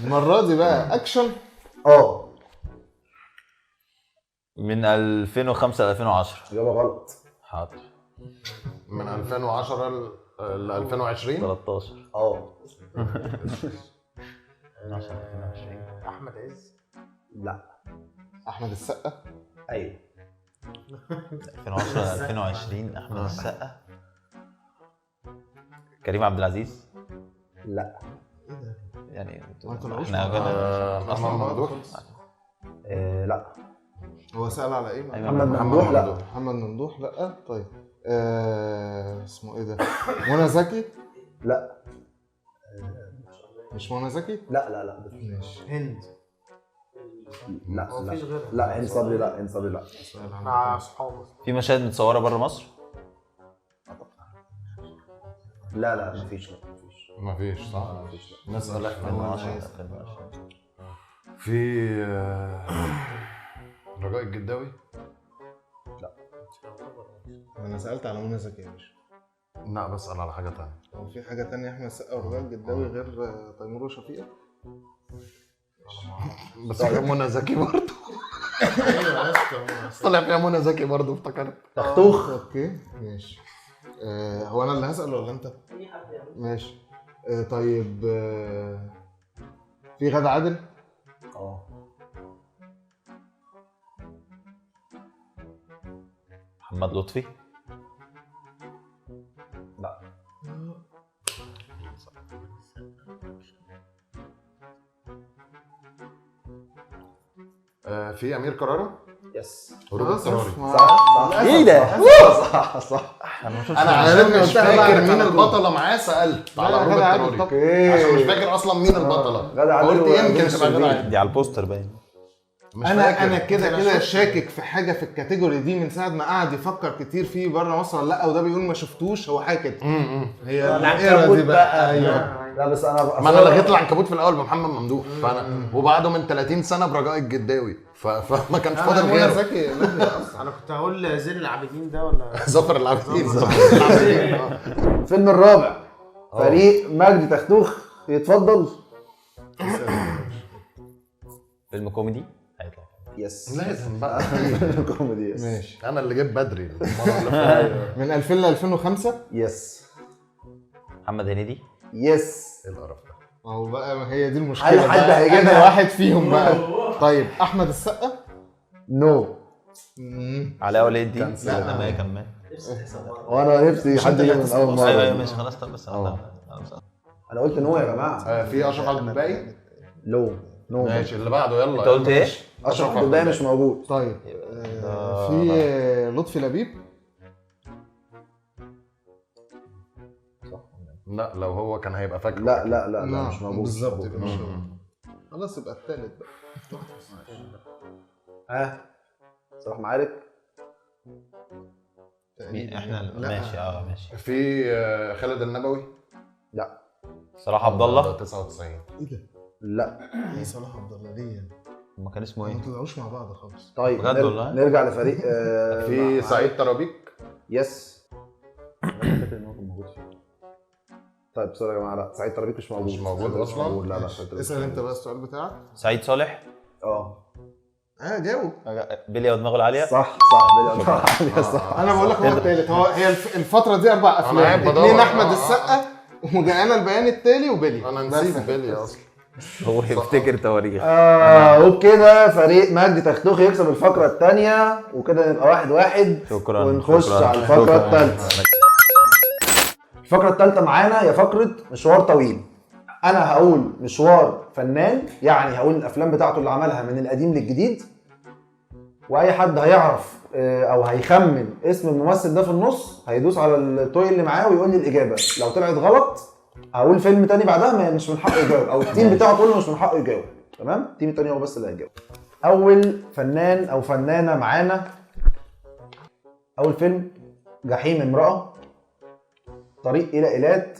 المرة دي بقى اكشن. من 2005 ل 2010. اجابه غلط. حاضر. من 2010 ل 2020. 13. احمد عز. لا. احمد السقا. ايوه. 2010 ل 2020 احمد السقا. كريم عبد العزيز. لا. يعني ما طلعوش احنا محمد ممدوح. لا. هو سأل على ايه؟ محمد ممدوح. لا. محمد ممدوح لا. طيب اسمه ايه ده؟ منى زكي. لا. مش منى زكي؟ لا لا لا. ماشي. هند. لا لا لا. هند صبري لا. هند صبري لا. مع اصحابه. في مشاهد متصورة بره مصر؟ لا لا مفيش. مفيش صح؟ مفيش. نسأل احنا. 2010. في رجاء الجداوي؟ لا. انا سألت على منى زكي يا باشا. لا بسأل على حاجة تانية. هو في حاجة تانية احمد السقا ورجاء الجداوي غير تيمور وشفيقة؟ بس فيها منى زكي برضه. ايوه يا اسطى طلع فيها منى زكي برضه افتكرت. تختوخ. okay ماشي. هو انا اللي هسأل ولا انت؟ اي حد يعني. ماشي. طيب في غادة عادل؟ محمد لطفي؟ لا. في امير كرارة؟ yes. هروب اضطراري. صح صح. ايه ده؟ صح صح. انا عشان مش فاكر مين البطلة معاه سالت على هروب اضطراري، عشان مش فاكر اصلا مين البطلة، قلت يمكن تبقى غادة عادل. دي على البوستر باين. انا كده كده شاكك في حاجة في ال category دي من ساعة ما قعد يفكر كتير فيه بره مصر ولا لا، وده بيقول ما شفتوش، هو حاجة كده. هي العنكبوت دي بقى. ايوه. لا بس انا ما انا لغيت العنكبوت في الاول بمحمد ممدوح، فانا وبعده من 30 سنة برجاء الجداوي، فما كانش فاضل غيره. انا كنت هقول زين العابدين ده ولا ظفر العابدين. الفيلم الرابع فريق مجدي تختوخ يتفضل. فيلم كوميدي هيطلع. yes لازم بقى كوميدي. yes ماشي. انا اللي جيت بدري المرة اللي فاتت. من 2000 ل 2005. yes. محمد هنيدي. yes. ايه القرف ده؟ ما هو بقى ما هي دي المشكلة. هل حد هيجيبها؟ واحد فيهم بقى. طيب احمد السقا. no. علاء ولي الدين. لا ما كمل. وانا نفسي حد يجيبها من اول مرة. ايوه ماشي خلاص. طب بس انا قلت no يا جماعة. في اشرف عبد الباقي. no no. ماشي اللي بعده يلا. انت قلت ايه؟ اشرف عبد الباقي مش موجود. طيب في لطفي لبيب. لا لو هو كان هيبقى فاكره. لا لا لا لا مش موجود بالظبط، يبقى مش موجود. خلاص يبقى الثالث بقى. ها صلاح معارك. مين احنا؟ ماشي ماشي. في خالد النبوي. لا. صلاح عبد الله. 99. ايه ده؟ لا. ايه صلاح عبد الله ليه يعني؟ ما كان اسمه ايه؟ ما طلعوش مع بعض خالص. طيب بجد والله. نرجع لفريق في سعيد ترابيك. yes. انا فاكر ان هو كان موجود فيه. طيب sorry يا جماعة، لا سعيد ترابيك مش موجود. مش موجود اصلا. لا لا. اسال انت بقى السؤال بتاعك. سعيد صالح. جاوب. بلية ودماغه العالية. صح صح، بلية ودماغه العالية صح. انا بقول لك هو الثالث. هو هي الفترة دي 4 افلام، 2 احمد السقا وجاءنا البيان التالي وبلي. انا نسيت بلي اصلا. هو يفتكر تواريخ. وبكده فريق مجدي تختوخ يكسب الفقرة الثانية، وكده نبقى 1-1. شكرا. ونخش على الفقرة الثالثة. الفقرة الثالثة معانا هي فقره مشوار طويل. انا هقول مشوار فنان، يعني هقول الافلام بتاعته اللي عملها من القديم للجديد، واي حد هيعرف او هيخمن اسم الممثل ده في النص هيدوس على ال toy اللي معاه ويقول لي الاجابة. لو طلعت غلط هقول فيلم تاني بعدها مش من حقه يجاوب، او ال team بتاعه كله مش من حقه يجاوب. تمام؟ ال team التاني هو بس اللي هيجاوب. اول فنان او فنانة معانا، اول فيلم جحيم امرأة، طريق إلى إيلات،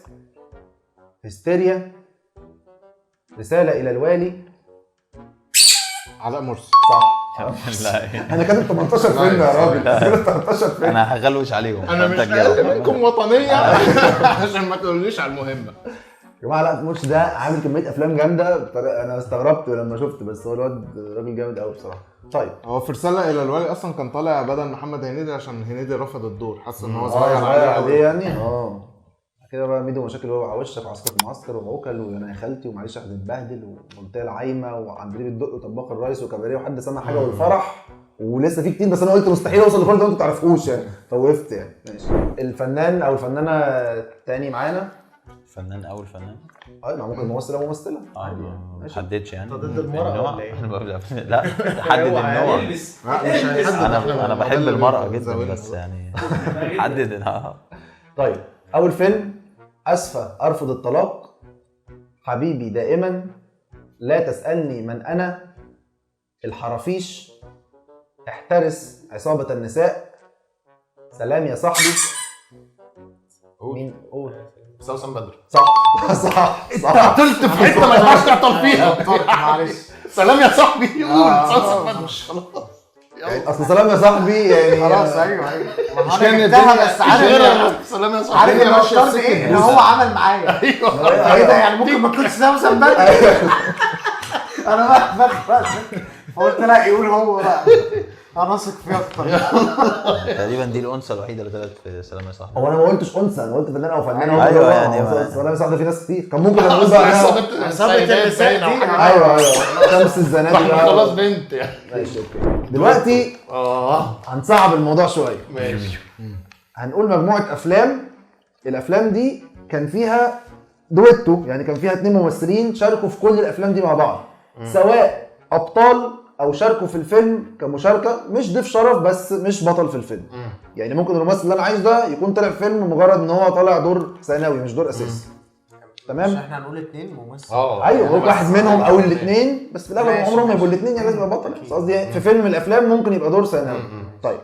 هستيريا، رسالة إلى الوالي. علاء مرسي. صح. لا أنا كاتب 18 فيلم يا راجل، كاتب 18 فيلم. انا هغلوش عليهم. انا مش اقل منكم وطنية عشان ما تقوليش على المهمة. يا جماعة علاء مرسي ده عامل كمية افلام جامدة بطريقة انا استغربت لما شفت، بس هو الواد راجل جامد قوي بصراحة. طيب هو في رسالة الى الوالي اصلا كان طالع بدل محمد هنيدي عشان هنيدي رفض الدور، حس ان هو صغير عليه يعني. كده بقى ميدو مشاكل وهو على وشك وعسكر في معسكر وعوكل وانا يا خالتي ومعلش هتتبهدل ومنطقة العايمه وعندليب الدق وطباخ الريس وكباريه وحد سمع حاجة والفرح، ولسه في كتير، بس انا قلت مستحيل اوصل لكل ده وانتوا ما تعرفوش يعني، فوقفت يعني. ماشي. الفنان او الفنانة الثاني معانا. فنان او الفنان؟ ما ممكن ممثل او ممثلة. ما حددش يعني. انت ضد المرأة ولا ايه؟ لا حدد النوع. انا بحب المرأة جدا بس يعني حدد. طيب اول فيلم اسفة ارفض الطلاق، حبيبي دائما، لا تسألني من انا، الحرافيش، احترس عصابة النساء، سلام يا صاحبي. مين؟ قول. سوسن بدر. صح صح انت عطلت في حتة ما ينفعش تعطل فيها. معلش. سلام يا صاحبي. قول سوسن بدر خلاص. اصل سلام يا صاحبي يعني خلاص. ايوه مش كان الدنيا بس عارف سلام يا صاحبي. عارف انا اخترت ايه؟ ان هو عمل معايا. ايوه ايه ده يعني ممكن ما تكونش سوسن بدر. انا بقى فقلت لا يقول هو بقى، انا اثق فيه اكتر. تقريبا دي الانثى الوحيدة اللي طلعت في سلام يا صاحبي. هو انا ما قلتش انثى، انا قلت فنان او فنانة. ايوه يعني سلام يا صاحبي في ناس كتير كان ممكن اقول بقى عصابة النساء دي. ايوه شمس الزناتي بقى خلاص بنت يعني. ماشي okay. دلوقتي هنصعب الموضوع شوية. ماشي. هنقول مجموعة افلام، الافلام دي كان فيها دويتو، يعني كان فيها 2 ممثلين شاركوا في كل الافلام دي مع بعض، سواء ابطال او شاركوا في الفيلم كمشاركه، مش ضيف شرف بس مش بطل في الفيلم. يعني ممكن الممثل اللي انا عايزه ده يكون طلع في فيلم مجرد ان هو طالع دور ثانوي مش دور اساسي. تمام؟ مش احنا هنقول 2 ممثل؟ ايوه ممكن واحد منهم او الاثنين، بس في الاغلب عمرهم ما يبقوا الاثنين، يعني لازم يبقى بطل. بس قصدي في فيلم من الافلام ممكن يبقى دور ثانوي. طيب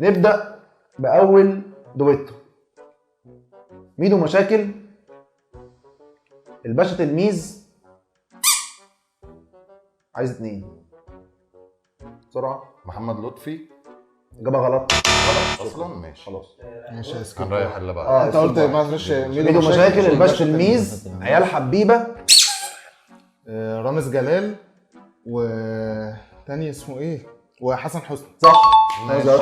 نبدا باول دويتو. ميدو مشاكل، الباشا تلميذ، عايز 2 بسرعة. محمد لطفي. اجابه غلط. غلط اصلا. ماشي خلاص ماشي. هنريح اللي بعد. انت قلت معلش ميدو مشاكل، الباشا تلميذ، عيال حبيبه، رامز جلال، وتاني اسمه ايه، وحسن حسني. صح.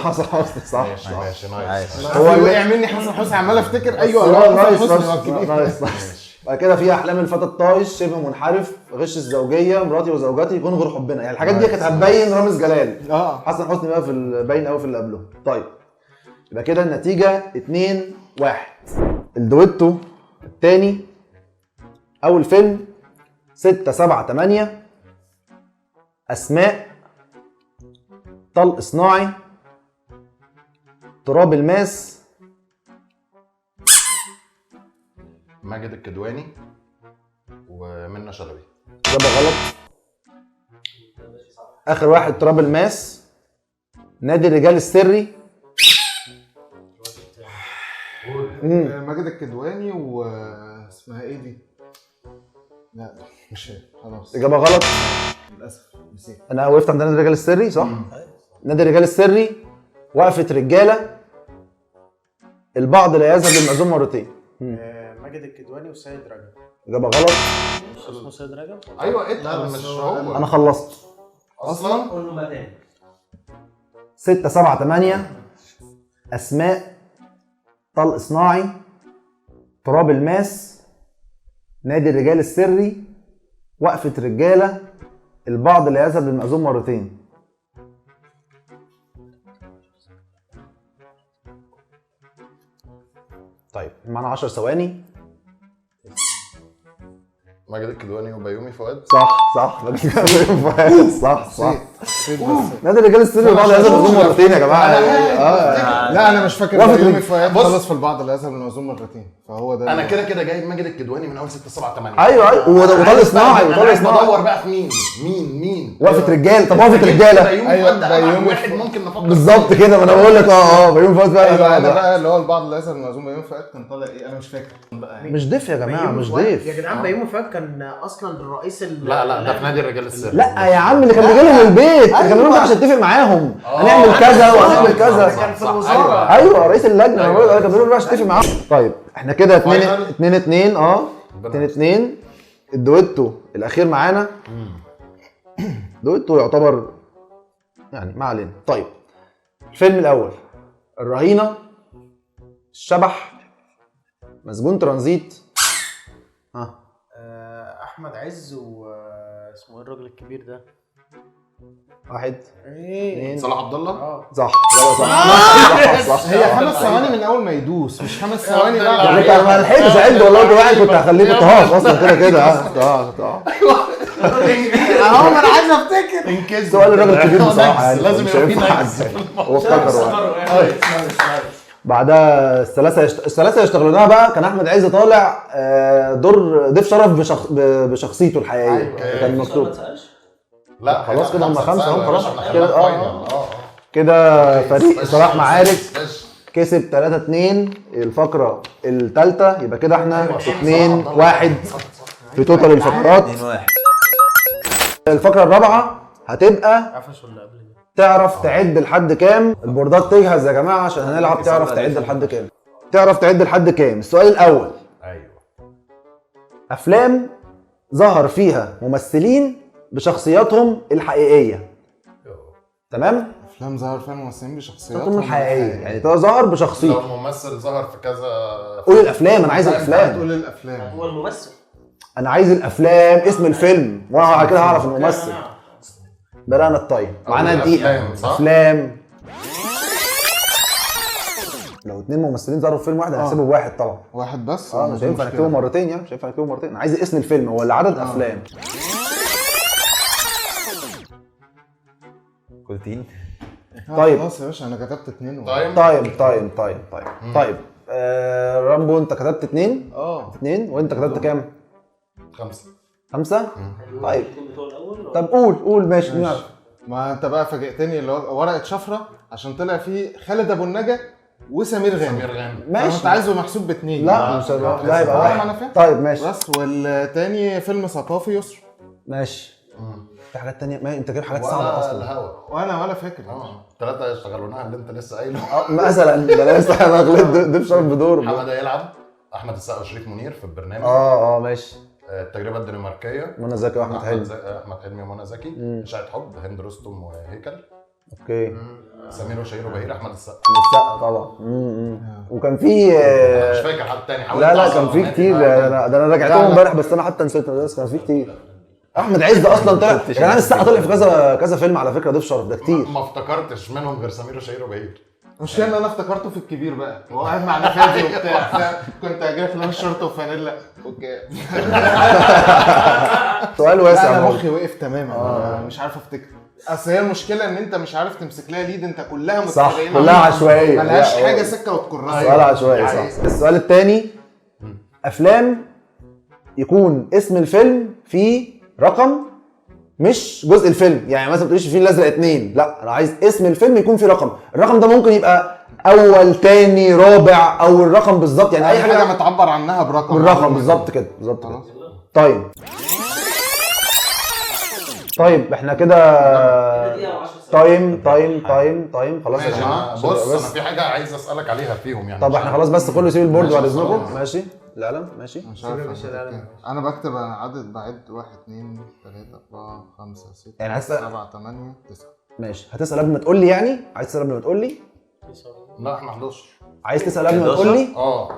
حسن حسني صح. ماشي nice. هو اللي وقع مني حسن حسني، عمال افتكر. ايوه حسن حسني. nice nice. بعد كده في احلام الفتى الطايش، شبه منحرف، غش الزوجية، مراتي وزوجتي، يكون غير حبنا. يعني الحاجات دي كانت هتبين رامز جلال. حسن حسني بقى في باين قوي في اللي قبله. طيب يبقى كده النتيجة 2-1. الدويتو الثاني، اول فيلم 6 7 8، اسماء، طلق صناعي، تراب الماس، ماجد الكدواني ومنى شلبي. إجابة غلط. آخر واحد تراب الماس، نادي الرجال السري. ماجد الكدواني واسمها ايه دي؟ لا مش هي خلاص. إجابة غلط للأسف نسيت. أنا وقفت عند نادي الرجال السري صح؟ نادي الرجال السري، وقفة رجالة، البعض لا يذهب للمأذون مرتين. ماجد الكدواني وسيد رجب. إجابة غلط. اسمه سيد رجب؟ ايوه اتقل مش هو. أنا خلصت أصلا. قول له بقى تاني. 6 7 8، أسماء، طلق صناعي، تراب الماس، نادي الرجال السري، وقفة رجالة، البعض لا يذهب للمأذون مرتين. طيب معانا 10 ثواني. ماجد الكدواني وبيومي فؤاد. صح صح. ماجد الكدواني فؤاد صح صح. نادي الرجال السري والبعض لا يذهب للمأذون مرتين يا جماعة. لا انا مش فاكر. وقفت بيومي فؤاد بص. خلص في البعض لا يذهب للمأذون مرتين، فهو ده. انا كده كده جايب ماجد الكدواني من اول 6 7 8. ايوه وطلق صناعي، وطلق صناعي. بدور بقى في مين مين مين. وقفه رجاله. طب وقفه رجاله. بيومي أيوة، فؤاد ده بيومي واحد فؤاد. ممكن نفكر بالظبط كده، ما انا بقول لك بيومي فؤاد فعلا. ايوه انا بقى اللي هو البعض لا يذهب للمأذون بيومي فؤاد كان طالع ايه انا مش فاكر بقى يعني. مش ضيف يا جماعة، مش فؤاد. ضيف. يا جدعان بيومي فؤاد كان اصلا الرئيس لا لا ده في نادي الرجال السري. لا يا عم، اللي كان بيجي لهم البيت، اللي كان بيجي لهم عشان اتفق معاهم هنعمل كذا وهنعمل كذا. كان في الوزارة. ايوه رئيس اللجنة. انا بقول لك كان بيقول عشان اتفق معاهم. طيب احنا كده 2 final. 2 2 2 2. الدويتو الاخير معانا، دويتو يعتبر يعني ما علينا. طيب الفيلم الاول الرهينه، الشبح، مسجون ترانزيت. ها احمد عز واسمه ايه الراجل الكبير ده؟ 1 2 صلاح عبد الله. صح. لا صح صح صح. هي 5 ثواني من اول ما يدوس، مش 5 ثواني بقى. كنت ما لحقتش اعد والله، كنت واحد كنت هخليه، كنت هقف اصلا كده كده. اهو ما انا عايز افتكر. انكز. سؤال الراجل الكبير بصراحة يعني لازم مش يبقى في هينفع نكس. حد. هو افتكر. بعدها الثلاثة يشتغلونها بقى، كان احمد عز طالع دور ضيف شرف بشخصيته الحقيقية. كان مكتوب. لا خلاص كده هم 5 هم خلاص كده. كده كده فريق صلاح معارك كسب 3-2 الفقرة الثالثة. يبقى كده احنا 2-1 في total الفقرات. 2-1. الفقرة الرابعة هتبقى تعرف تعد لحد كام. البوردات تجهز يا جماعة عشان هنلعب تعرف تعد لحد كام. تعرف تعد لحد كام. السؤال الاول. ايوه. افلام ظهر فيها ممثلين بشخصياتهم الحقيقية. تمام؟ افلام ظهر فيها ممثلين بشخصياتهم الحقيقية، يعني ده ظهر بشخصيته. لو ممثل ظهر في كذا. قول الافلام، انا عايز الافلام. تقول الافلام. هو الممثل. انا عايز الافلام، اسم الفيلم، وانا بعد كده هعرف الممثل. بدأنا ال time، معانا دقيقة. افلام. لو 2 ممثلين ظهروا في فيلم واحد هنحسبه بواحد طبعا. واحد بس. مش هينفع نكتبه مرتين يعني، مش هينفع نكتبه مرتين. انا عايز اسم الفيلم ولا عدد افلام. كولتين. طيب خلاص يا باشا انا كتبت 2. طيب طيب طيب طيب طيب. رامبو انت كتبت 2. 2 وانت كتبت كام؟ 5. 5؟ طيب طب قول قول ماشي. ما انت بقى فاجئتني، اللي هو ورقة شفرة عشان طلع فيه خالد ابو النجا وسمير غانم. سمير غانم ماشي. انت عايزه محسوب باثنين. لا مش لا يبقى واحد. طيب ماشي بس. والتاني فيلم ثقافي يسر. ماشي. في حاجات تانية؟ ما انت جايب حاجات صعبة اصلا. الهوا. وانا ولا فاكر. 3 يشتغلونها اللي انت لسه قايله. مثلا ده انا لسه انا غلطت ضيف شرف بدور. حمادة يلعب، احمد السقا وشريف منير في البرنامج. ماشي. التجربة الدنماركيه، منى زكي واحمد حلمي. احمد حلمي ومنى زكي. اشاعة حب، هند رستم وهيكل. okay. سمير وشهير وبهير، احمد السقا. السقا طبعا. وكان في مش فاكر حد تاني. لا لا كان في كتير. ده انا راجعتهم امبارح بس انا حتى نسيت، بس كان في كتير. احمد عز اصلا طلع، يعني السقا طلع في كذا كذا فيلم على فكرة ضيف شرف ده كتير. ما افتكرتش منهم غير سمير وشهير وبهير. المشكلة ان انا افتكرته في الكبير بقى، هو قاعد مع نفادي وبتاع، كنت جاي في شورت وفانيلا. okay. سؤال واسع. انا مخي وقف تماما، مش عارف افتكر. اصل هي المشكلة ان انت مش عارف تمسك لها lead، انت كلها صح، كلها عشوائية، ملهاش حاجة سكة وتكرها. سؤال عشوائي صح. السؤال الثاني، افلام يكون اسم الفيلم فيه رقم مش جزء الفيلم، يعني مثلا ما تقوليش الفيل الازرق 2، لا انا عايز اسم الفيلم يكون فيه رقم، الرقم ده ممكن يبقى اول تاني رابع او الرقم بالظبط، يعني اي حاجة متعبر عنها برقم. بالرقم بالظبط كده، بالظبط كده. طيب طيب احنا كده time time time time خلاص يا جماعة. بص انا في حاجة عايز اسالك عليها فيهم يعني. طب احنا خلاص بس كله يسيب ال board بعد اذنكم. ماشي القلم. ماشي مش عارف انا بكتب عدد بعد 1 2 3 4 5 6 يعني 7 8 9. ماشي. هتسال قبل ما تقول لي يعني؟ عايز تسال قبل ما تقول لي؟ لا احنا 11. عايز تسال قبل ما تقول لي؟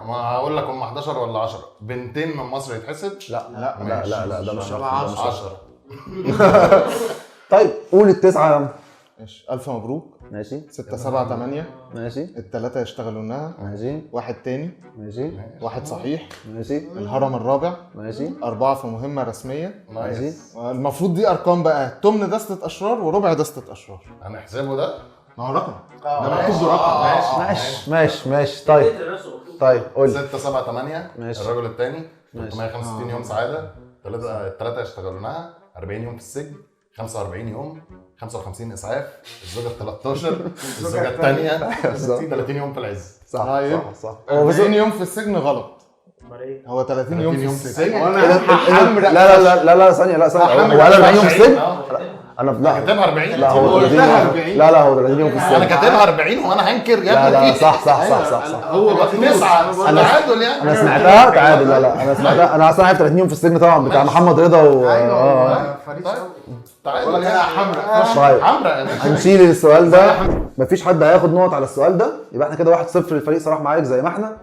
ما هقول لك هم 11 ولا 10. بنتين من مصر يتحسب؟ لا لا لا لا لا ده مش رقم، 10. طيب قول التسعة يا عم. ماشي. ألف مبروك. ماشي. 6 7 8. ماشي. التلاتة يشتغلونها. ماشي. واحد تاني. ماشي. واحد صحيح. ماشي. الهرم الرابع. ماشي. 4 في مهمة رسمية. ماشي. المفروض دي أرقام بقى، 8 دستة أشرار وربع دستة أشرار. هنحسبه ده؟ ما هو رقم، ده مكتوب رقم. ماشي ماشي ماشي. طيب طيب قول لي. 6 7 8. الرجل الثاني 365 يوم سعادة، 3 يشتغلونها، 40 يوم في السجن، 45 يوم، 55 اسعاف، الزوجة 13، الزوجة الثانية 30 يوم في العز. صح صح صح. 40 يوم في السجن غلط، هو 30 يوم في السجن. لا لا لا لا ثانية، لا ثانية، هو قال 40 يوم في السجن؟ انا لا كاتبها 40. لا هو 30. لا لا هو 30 يوم في السجن. انا كاتبها 40 وانا هنكر يا ابني. لا لا صح صح صح صح صح. هو 9 تعادل يعني. انا سمعتها تعادل. لا لا انا سمعتها، انا اصلا عارف 30 يوم في السجن طبعا بتاع محمد رضا و ايوه فريد تعادل. طيب حمراء. هنشيل السؤال ده، مفيش حد هياخد نقط على السؤال ده، يبقى احنا كده 1-0 للفريق صلاح معاك زي ما احنا.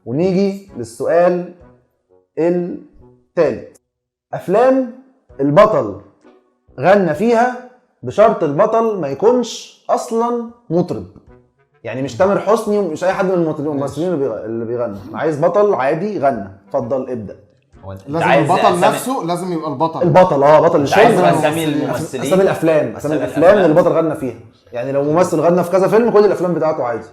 ونيجي للسؤال الثالث. افلام البطل غنى فيها بشرط البطل ما يكونش اصلا مطرب، يعني مش تامر حسني ومش اي حد من الممثلين اللي بيغني، انا عايز بطل عادي غنى. اتفضل ابدا. لازم البطل نفسه، لازم يبقى البطل بطل الفيلم. اسامي الممثلين، اسامي الافلام، اسامي الافلام اللي البطل غنى فيها. يعني لو ممثل غنى في كذا فيلم كل الافلام بتاعته عادي.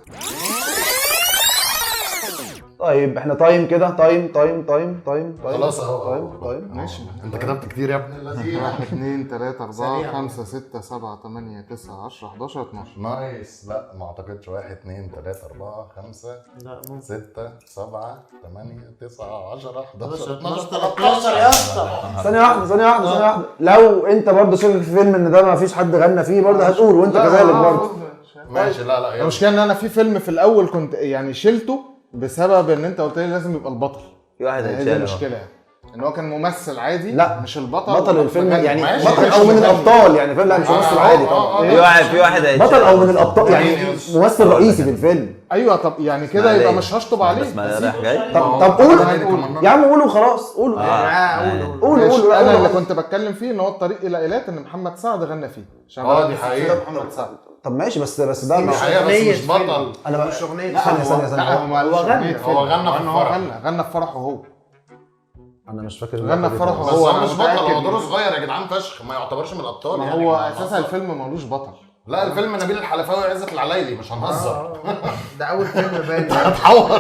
طيب احنا time كده، time time time time time. خلاص اهو. time time ماشي. انت كتبت كتير يا ابن اللذينه. 1 2 3 4 5 6 7 8 9 10 11 12. nice. لا ما اعتقدش. 1 2 3 4 5 6 7 8 9 10 11 12 13 يا اسطى. ثانية واحدة ثانية واحدة ثانية واحدة. لو انت برضه شاكك في فيلم ان ده ما فيش حد غنى فيه برضه هتقول، وانت كذلك برضه. ماشي. لا لا المشكلة ان انا في فيلم في الاول كنت يعني شلته بسبب ان انت قلت لي لازم يبقى البطل. في واحد هي دي المشكلة يعني، ان هو كان ممثل عادي. لا مش البطل، بطل الفيلم يعني بطل او من الابطال يعني، فاهم؟ لا مش ممثل عادي طبعا. في واحد بطل او من الابطال يعني ممثل رئيسي في الفيلم. ايوه. طب يعني كده يبقى مش هشطب عليه. طب قول يا عم، قولوا خلاص، قولوا قولوا قولوا. انا اللي كنت بتكلم فيه ان هو الطريق الى ايلات، ان محمد سعد غنى فيه. دي حقيقة محمد سعد. طب ماشي، بس ده مش حقيقة، بس مش بطل. انا مش اغنية. ثانية ثانية، هو غنى في فرح، غنى في فرحه هو. انا مش فاكر غنى في فرحه بس هو مش بطل، هو دوره صغير يا جدعان فشخ، ما يعتبرش من الابطال. ما يعني هو اساسا الفيلم ملوش بطل. لا الفيلم نبيل الحلفاوي وعزت العلايلي، مش هنهزر. ده اول فيلم باين. هتحور.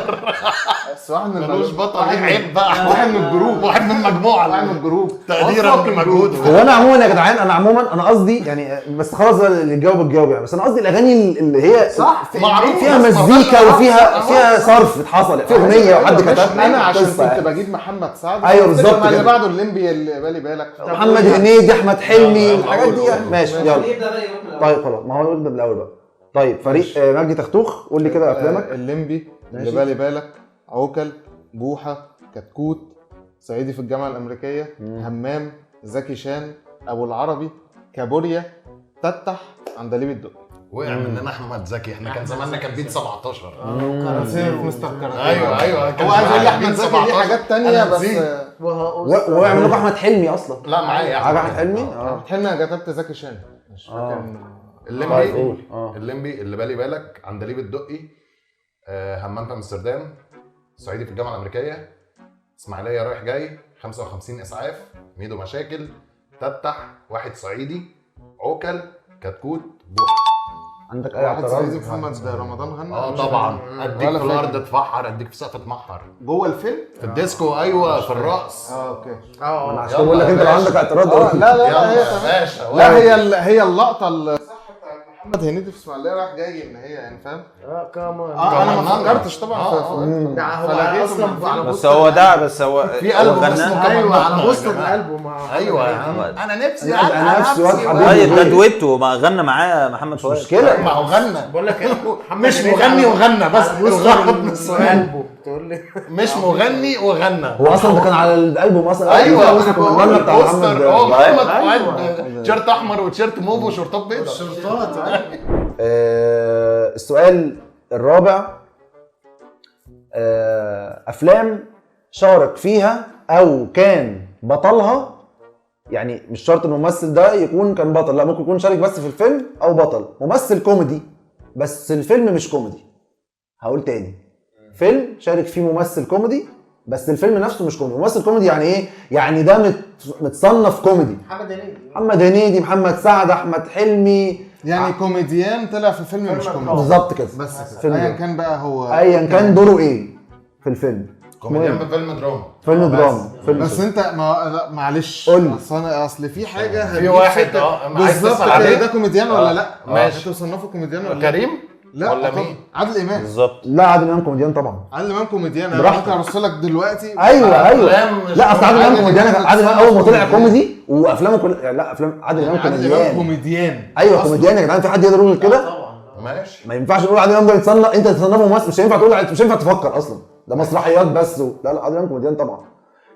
بس واحد من ملوش بطل، عيب بقى. واحد من ال group، واحد من المجموعة، واحد من ال group. تقديرا لمجهوده. هو انا عموما يا جدعان، انا عموما انا قصدي يعني، بس خلاص اللي تجاوب تجاوب يعني، بس انا قصدي الاغاني اللي هي صح معروف فيها مزيكا وفيها صرف اتحصل، في اغنية وحد كتبها. انا عشان كنت بجيب محمد سعد. ايوه بالظبط. اللي بعده الليمبي اللي بالي بالك، محمد هنيدي، احمد حلمي، الحاجات دي. ماشي يلا. طيب خلاص، ما هو نبدا من الاول بقى. طيب فريق مجدي تختوخ، قول لي كده افلامك. الليمبي، اللي بالي بالك، عوكل، بوحه، كتكوت، صعيدي في الجامعة الامريكية، همام، زكي شان، ابو العربي، كابوريا، تتح، عندليب الدقي. وقع مننا احمد زكي، احنا كان زماننا كان 17. مستر كاراتيه. ايوه ايوه، هو عايز يقول لي احمد زكي دي حاجات ثانية بس. وقع منكم احمد حلمي اصلا. لا معايا احمد حلمي. احمد حلمي انا كتبت زكي شان، مش فاكر. الليمبي، الليمبي، اللي بالي بالك، عندليب الدقي، همام في امستردام، صعيدي في الجامعة الامريكية، اسماعيليه رايح جاي، 55 اسعاف، ميدو مشاكل، تتح، واحد صعيدي، عوكل، كتكوت، بوحه. عندك اي اعتراض؟ واحد صعيدي محمد رمضان غنى. طبعا. اديك في الارض اتفحر، اديك في سقف اتمحر. جوه الفيلم؟ في الديسكو. ايوه في الرقص. okay. انا عشان بقول لك انت لو عندك اعتراض. لا لا لا، هي تمام. لا هي اللقطة الصح بتاعت محمد هنيدي في اسماعيليه رايح جاي، ان هي يعني فاهم. كمان انا ما فكرتش طبعا. هو اصلا بس هو ده، بس هو في قلبه اسمه. ايوه على poster الالبوم. ايوه يا عم، انا نفسي انا نفسي. طيب ده دويتو ما غنى معاه محمد فؤاد. مشكلة ما هو غنى، بقول لك مش مغني وغنى، بس الغرض من السؤال تقول لي مش مغني وغنى. هو اصلا ده كان على الالبوم اصلا. ايوه بتاع ال poster. هو محمد فؤاد تيشيرت احمر وتيشيرت موف وشورتات بيضاء. الشورتات. السؤال الرابع، افلام شارك فيها او كان بطلها، يعني مش شرط الممثل ده يكون كان بطل، لا ممكن يكون شارك بس في الفيلم او بطل، ممثل كوميدي بس الفيلم مش كوميدي. هقول تاني، فيلم شارك فيه ممثل كوميدي بس الفيلم نفسه مش كوميدي. ممثل كوميدي يعني ايه؟ يعني ده متصنف كوميدي. محمد هنيدي، محمد هنيدي، محمد سعد، احمد حلمي، يعني كوميديان طلع في فيلم مش كوميدي بالظبط كده، بس ايا كان بقى هو ايا كان دوره ايه في الفيلم، كوميديان في فيلم دراما، فيلم دراما، فيلم بس انت ما لا معلش، اصل في حاجة في واحد بالظبط كده، ده كوميديان ولا لا؟ ماشي، انت مصنفه كوميديان ولا كريم؟ لا ولا مين؟ عادل امام بالظبط. لا عادل امام كوميديان طبعا، عادل امام كوميديان، انا ممكن ارسل لك دلوقتي. ايوه ايوه، لا اصل عادل امام كوميديان، عادل امام اول ما طلع كوميدي وافلامه كلها، لا افلام عادل امام كوميديان، كوميديان ايوه كوميديان يا جدعان، في حد يقدر يقول كده؟ طبعا ماشي، ما ينفعش نقول عادل امام ده يتصنف، انت تصنفه ممثل، مش هينفع تقول، مش هينفع تفكر اصلا ده مسرحيات بس لا لا عادل امام كوميديان طبعا.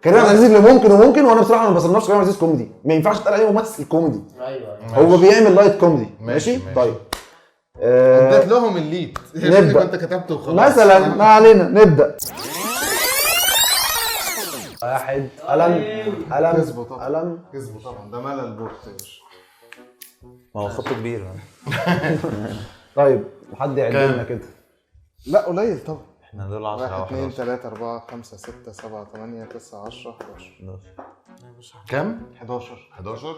كريم عبد العزيز اللي ممكن وممكن، وانا بصراحة ما بصنفش كريم عبد العزيز كوميدي، ما ينفعش تقول عليه ممثل كوميدي. ايوه هو بيعمل light comedy. ماشي طيب، اديت لهم ال lead اللي كنت كتبته وخلاص مثلا، ما علينا نبدا. واحد قلم قلم قلم، كسبه طبعا، ده ملل بورت يا باشا، ما هو خطه كبير. طيب حد يعد لنا كده؟ لا قليل طبعا، احنا دول 10 1 2 3 4 5 6 7 8 9 10 11. كم؟ 11 11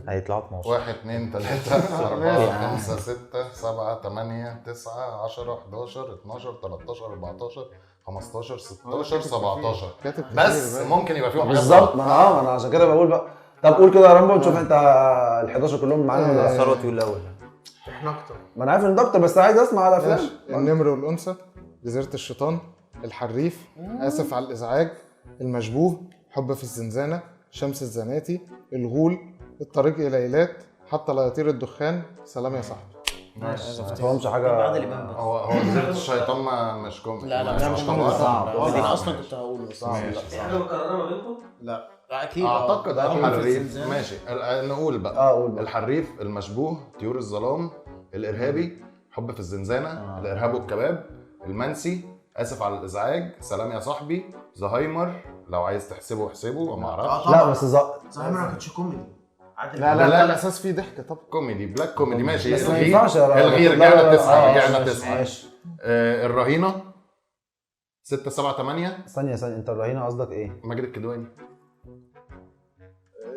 هيطلعوا 12. 1 2 3 4 5 6 7 8 9 10 11 12 13 14 15 16 17. بس ممكن يبقى فيهم حاجات بالظبط. ما انا عشان كده بقول بقى. طب قول كده يا رامبو نشوف انت ال 11 كلهم معانا ولا لا. ثروت يقول الاول. احنا اكتر. ما انا عارف ان دكتور، بس عايز اسمع على افلام. النمر والانثى، جزيرة الشيطان، الحريف، اسف على الازعاج، المشبوه، حب في الزنزانة، شمس الزناتي، الغول، الطريق الى ايلات، حتى لا يطير الدخان، سلام يا صاحبي. ما تفهمش حاجة. هو جزيرة الشيطان مش كوميدي. لا لا مش كوميدي، صعب. انا اصلا كنت هقوله بس احنا مكررة ما بينكم؟ لا اكيد اعتقد الحريف. ماشي نقول بقى. قول بقى. الحريف، المشبوه، طيور الظلام، الارهابي، حب في الزنزانة، الارهاب والكباب، المنسي، اسف على الازعاج، سلام يا صاحبي، زهايمر لو عايز تحسبه احسبه، ما اعرفش. لا بس زهايمر ما كانش كوميدي. لا لا لا الاساس فيه ضحك. طب كوميدي black comedy ماشي. بس ما ينفعش. الغي، رجعنا 9، رجعنا 9. الرهينه 6 7 8. ثانية انت الرهينه قصدك ايه؟ ماجد الكدواني.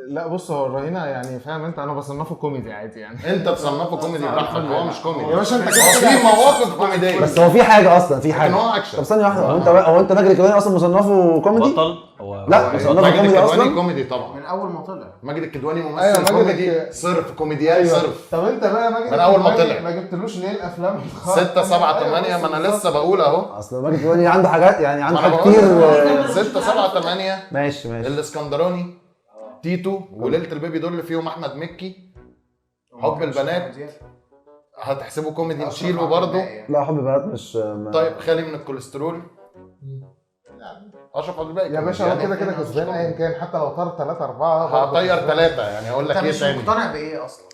لا بص هو الرهينه يعني فاهم انت، انا بصنفه كوميدي عادي يعني. انت تصنفه كوميدي براحتك، هو مش كوميدي يا باشا. انت كده في مواقف كوميدية، بس هو في حاجة اصلا، في حاجة هو اكشن. طب ثانية واحدة، هو انت ماجد الكدواني اصلا مصنفه كوميدي؟ بطل هو؟ لا مصنفه كوميدي اصلا. كوميدي طبعا من اول ما طلع ماجد الكدواني ممثل. أيوة كوميدي صرف، كوميديان. أيوة. صرف. طب انت بقى ماجد من اول ما طلع ما جبتلوش ليه الافلام 6 7 8؟ ما انا لسه بقول اهو. اصل ماجد الكدواني عنده حاجات يعني، عنده حاجات كتير. 6 7 8 ماشي ماشي. الاسكندراني، تيتو، وليلة البيبي دول اللي فيهم احمد مكي، حب البنات هتحسبه كوميدي نشيله برضه. لا حب البنات مش طيب. خالي من الكوليسترول، اشرف عبد الباقي يا باشا. هو كده كده كسبان ايا كان، حتى لو طار 3 4 هطير 3 يعني. اقول لك ايه تاني؟ مش مقتنع بايه اصلا؟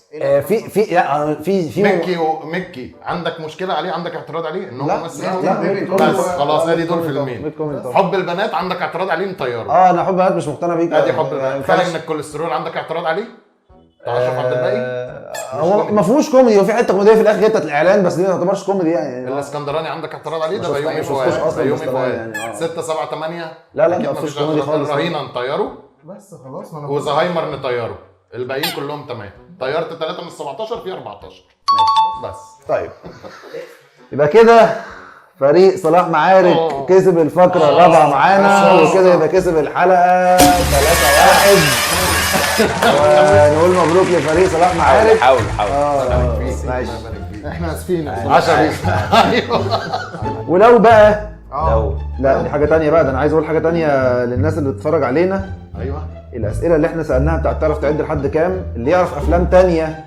في لا في مكي، ومكي عندك مشكلة عليه؟ عندك اعتراض عليه ان هو ممثل؟ لا بس خلاص ادي دول فيلمين. حب البنات عندك اعتراض عليه؟ نطيره. انا حب البنات مش مقتنع بيه. ادي حب البنات. خالي من الكوليسترول عندك اعتراض عليه؟ اشرف عبد الباقي هو ما فيهوش كوميدي، وفي حتة كوميدية في الاخر بتاعت الاعلان، بس دي ما تعتبرش كوميدي يعني. الاسكندراني عندك اعتراض عليه؟ ده بيومي فؤاد، بيومي فؤاد. 6 7 8 لا لا ما فيهوش كوميدي خالص. الرهينه نطيره بس خلاص، وزهايمر نطيره، الباقيين كلهم تمام. طيرت 3 من 17 في 14 بس. طيب يبقى كده فريق صلاح معارك كسب الفقرة الرابعة معانا، وكده يبقى كسب الحلقة 3-1. ونقول مبروك لفريق صلاح معارك. حاول حاول. ماشي احنا اسفين 10. ايوه. ولو بقى لو لا دي حاجة ثانية بقى، ده انا عايز اقول حاجة ثانية للناس اللي بتتفرج علينا. ايوه. الاسئلة اللي احنا سالناها بتاعت تعرف تعد لحد كام، اللي يعرف افلام ثانية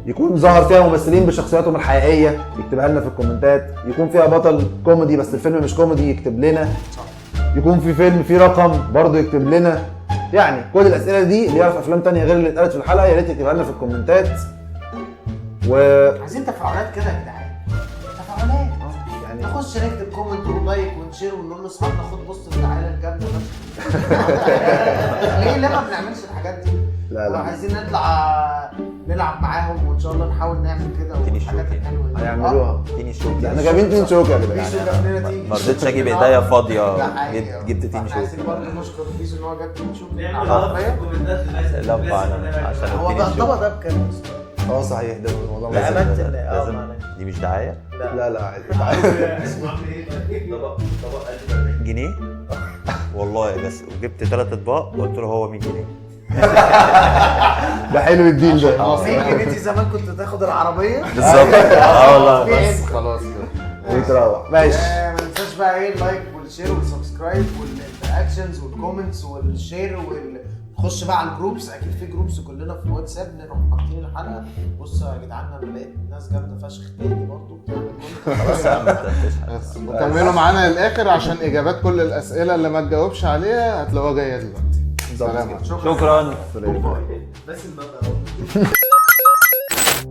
يكون ظهر فيها ممثلين بشخصياتهم الحقيقية يكتبها لنا في الكومنتات، يكون فيها بطل كوميدي بس الفيلم مش كوميدي يكتب لنا، يكون في فيلم فيه رقم برضه يكتب لنا. يعني كل الاسئلة دي اللي يعرف افلام ثانية غير اللي اتقالت في الحلقة يا ريت يكتبها لنا في الكومنتات. و عايزين تفاعلات كده يا جدعان، تفاعلات يعني نخش نكتب comment و like ون share ونقول لاصحابنا خد بص تعالى الجامدة بس. ليه ما بنعملش الحاجات دي؟ لا لا عايزين نطلع نلعب معاهم، وان شاء الله نحاول نعمل كده والحاجات الحلوة دي هيعملوها. تين الشوكي احنا جايبين تين شوكي يا جدعان. ما رضيتش اجيب ايديا فاضية، جبت تين شوكي. عايزين برضه نشكر بيزو ان هو جاب تين شوكي. لا عشان هو بقى الطبق ده بكام؟ اه صحيح ده الموضوع. بأمانة لازم. دي مش دعاية؟ لا لا عادي. طبق 40 جنيه والله، بس وجبت 3 اطباق وقلت له هو 100 جنيه. ده حلو ال deal ده. 100 جنيه دي زمان كنت تاخد العربية بالظبط. اه والله بس خلاص كده بيتروح. ماشي. ما ننساش بقى ايه اللايك والشير والسبسكرايب والانتراكشنز والكومنتس والشير خش بقى على ال groups، اكيد في groups كلنا في الواتساب نروح حاطين الحلقة. بصوا يا جدعان انا لقيت ناس جامدة فشخ تاني برضه بتعمل خلاص يا عم انت بس وكملوا معانا للاخر عشان اجابات كل الاسئلة اللي ما تجاوبش عليها هتلاقوها جاية دلوقتي. سلام. شكرا. بس المبدأ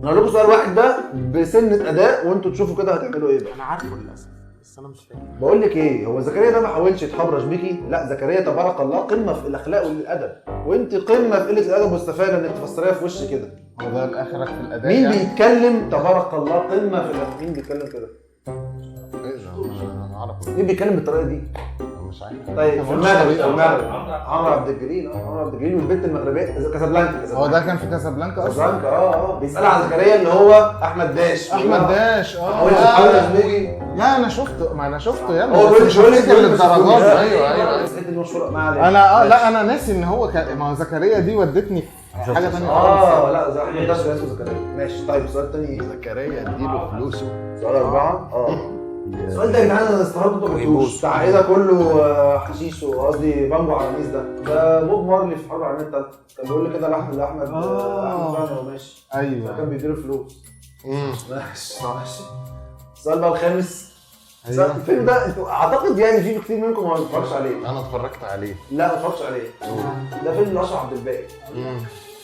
انا هقول لكم سؤال واحد بقى بسنة اداء وانتوا تشوفوا كده هتعملوا ايه بقى. انا عارفه للاسف بس انا مش فاهم. بقول لك ايه، هو زكريا ده ما حاولش يتحرش بيكي؟ لا زكريا تبارك الله قمة في الاخلاق والادب، وانت قمة في قلة الادب والسفاله انك تفسريها في وش كده. هو ده الاخرك في الاداء. مين يعني؟ بيتكلم تبارك الله قمة في الاخلاق؟ مين بيتكلم كده؟ ايه ده؟ انا اعرف. مين بيتكلم بالطريقة دي؟ مش عارف. طيب في المغرب، عمرو عبد الجليل. عمرو عبد الجليل والبنت المغربية كازابلانكا. هو ده كان في كازابلانكا اصلا؟ كازابلانكا. بيسأل على زكريا اللي هو احمد داش. احمد داش. حاولش يتحرش بيكي؟ لا انا شفته، ما انا شفته يا ابني. هو بس مش فاكر للدرجات. ايوه الحتة دي مشهورة. ما علينا. انا لا انا ناسي ان هو ما هو زكريا دي ودتني في حاجة ثانية خالص. لا زي احمد داش اسمه زكريا. ماشي. طيب سؤال تاني. زكريا اديله فلوسه. سؤال 4. السؤال ده يا جدعان انا استغربت انتوا ما جبتوش. بتاع ايه ده كله؟ حشيش وقصدي بانجو على الميز ده. ده بوب مارلي في حرب العالمية الثالثة كان بيقول لي كده لاحمد احمد فهمي وهو ماشي. ايوه كان بيديله فلوس. ماشي ماشي. السؤال بقى الخامس. أيوة. الفيلم ده انتوا اعتقد يعني في كتير منكم ما اتفرجش عليه. انا اتفرجت عليه. لا ما اتفرجتش عليه. ده فيلم لاشرف عبد الباقي.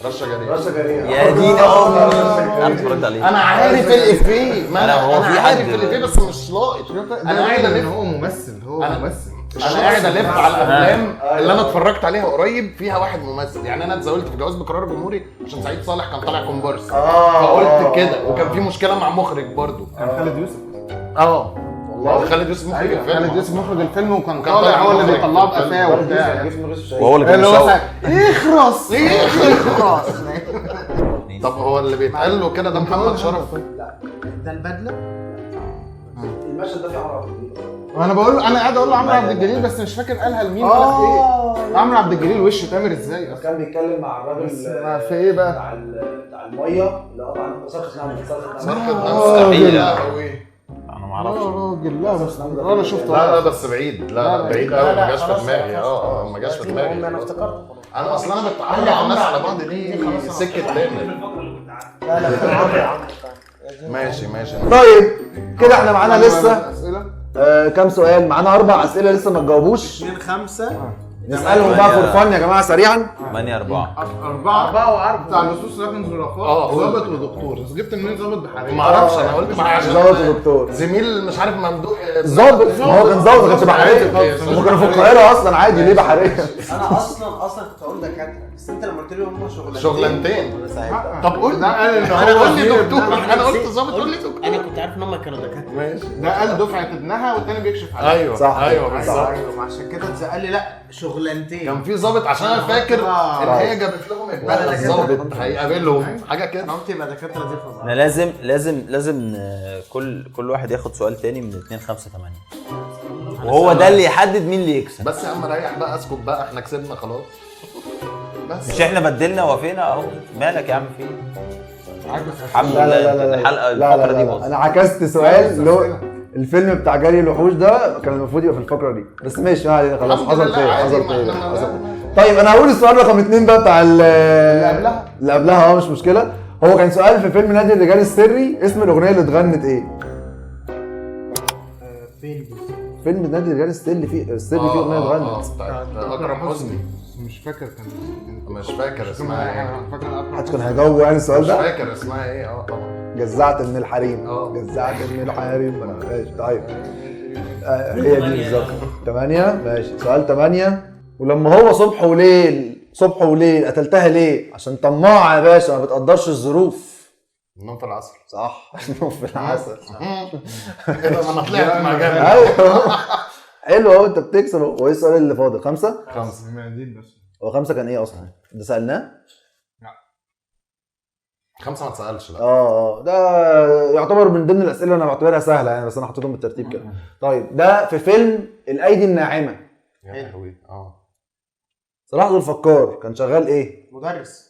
رشة جريئة. رشة جريئة يا دين امي. انا اتفرجت عليه. انا عارف الافيه. ما انا هو في حد عارف الافيه بس مش لاقط. انا قاعد الف. هو ممثل. هو ممثل. انا قاعد الف على الافلام اللي انا اتفرجت عليها قريب فيها واحد ممثل. يعني انا اتزاولت في جواز بقرار جمهوري عشان سعيد صالح كان طالع كومبارس، فقلت كده. وكان في مشكلة مع مخرج برضو. كان خالد يوسف. والله خالد يوسف مخرج الفيلم. خالد يوسف مخرج الفيلم وكان طالع هو اللي بيطلعه بقفاه وبتاع. وهو اللي كان بيصور. اخرس اخرس. طب هو اللي بيتقال له كده ده محمد شرف؟ لا ده البدلة. المشهد ده فيه عمرو عبد الجليل. وانا بقول له انا قاعد اقول له عمرو عبد الجليل بس مش فاكر قالها لمين ولا في ايه. عمرو عبد الجليل وشه تامر ازاي اصلا؟ كان بيتكلم مع الراجل في ايه بقى؟ بتاع المية اللي قطع صرخة نمل. صرخة نمل. مستحيل. انا ما اعرفش يا راجل. لا بس انا شفته. لا بس بعيد. لا بعيد قوي. ما جاش في دماغي. ما جاش في دماغي. انا افتكرت. انا اصلا انا بتعرف على الناس على بعض دي سكة تاني. لا لا ماشي ماشي. طيب كده احنا معانا لسه كام سؤال؟ معانا 4 اسئلة لسه ما تجاوبوش. 2 5 نسالهم بقى for fun يا جماعة سريعا. 8 4 4 4 بتاع لصوص لكن زرافات. ظابط ودكتور. بس جبت منين ظابط بحرية؟ ما اعرفش. انا قلت معاه عشان ظابط ودكتور. زميل مش عارف ممدوح ظابط. ما هو كان ظابط ما كانش بحرية. هم كانوا في القاهرة اصلا عادي. ليه بحرية؟ انا اصلا كنت اقول دكاترة بس انت لما قلت لي هم شغلانتين. طب قول. ده قال ان انا قول لي دكتور. انا قلت ظابط قول لي دكتور. انا كنت عارف ان هم كانوا دكاترة. ماشي. ده قال دفعه ابنها والتاني بيكشف عليها. ايوه صح. ايوه بالظبط. ايوه عشان كده اتزقل لي لا شغلانتين. كان في ظابط عشان انا فاكر ان هي جابت لهم ابنها الظابط هيقابلهم حاجة كده. انا قلت يبقى دكاترة دي فظيعة. احنا لازم لازم لازم كل واحد ياخد سؤال تاني من 2 5 8 وهو ده اللي يحدد مين اللي يكسب. بس يا عم ريح بقى، اسكت بقى، احنا كسبنا خلاص. بس مش احنا بدلنا وافينا اهو. مالك يا عم في الحمد لله. لا لا لا الحلقة لا الفقرة لا دي لا. باظت. انا عكست سؤال اللي هو الفيلم بتاع جري الوحوش ده كان المفروض يبقى في الفقرة دي، بس ماشي ما علينا خلاص. حصل خير حصل خير. طيب انا هقول السؤال رقم 2 بقى بتاع اللي قبلها. اللي قبلها مش مشكلة. هو كان سؤال في فيلم نادي الرجال السري، اسم الاغنية اللي اتغنت ايه؟ فين فيلم نادي الرجال السري فيه اغنية اتغنت بتاعت اكرم حسني. مش فاكر كان مش فاكر اسمها ايه. فاكر محدش كان هيجاوب يعني السؤال مش ده. فاكر اسمها ايه. طبعا جزعت من الحريم. جزعت من الحريم. ماشي طيب هي دي بالظبط. 8 ماشي. سؤال 8. ولما هو صبح وليل صبح وليل قتلتها ليه؟ عشان طماعه يا باشا ما بتقدرش الظروف. النوم في العسل. صح النوم في العسل. ايه ده ما انا طلعت مع جامد. ايوه حلو اهو انت بتكسب. هو ايه السؤال اللي فاضل؟ 5؟ 5 بس. هو 5 كان ايه اصلا؟ ده سالناه؟ لا. 5 ما اتسالش. لا ده يعتبر من ضمن الاسئلة اللي انا بعتبرها سهلة يعني، بس انا حطيتهم بالترتيب كده. طيب ده في فيلم الايدي الناعمة. يا لهوي. صلاح ذو الفقار كان شغال ايه؟ مدرس.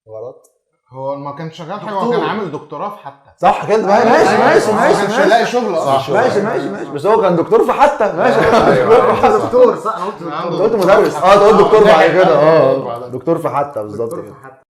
غلط. هو ما كانش شغال حاجة، هو كان عامل دكتوراه في حتى. صح كده. ماشي ماشي ما ماشي كانش ماشي لاقي شغل اصلا. ماشي ماشي ماشي، بس هو كان دكتور في حتى. ماشي. أيوة، دكتور صح، انا قلت عنده انت قلت مدرس. انت قلت دكتور بعد كده. بعد. دكتور في حتى بالظبط دكتور كده. في حتى.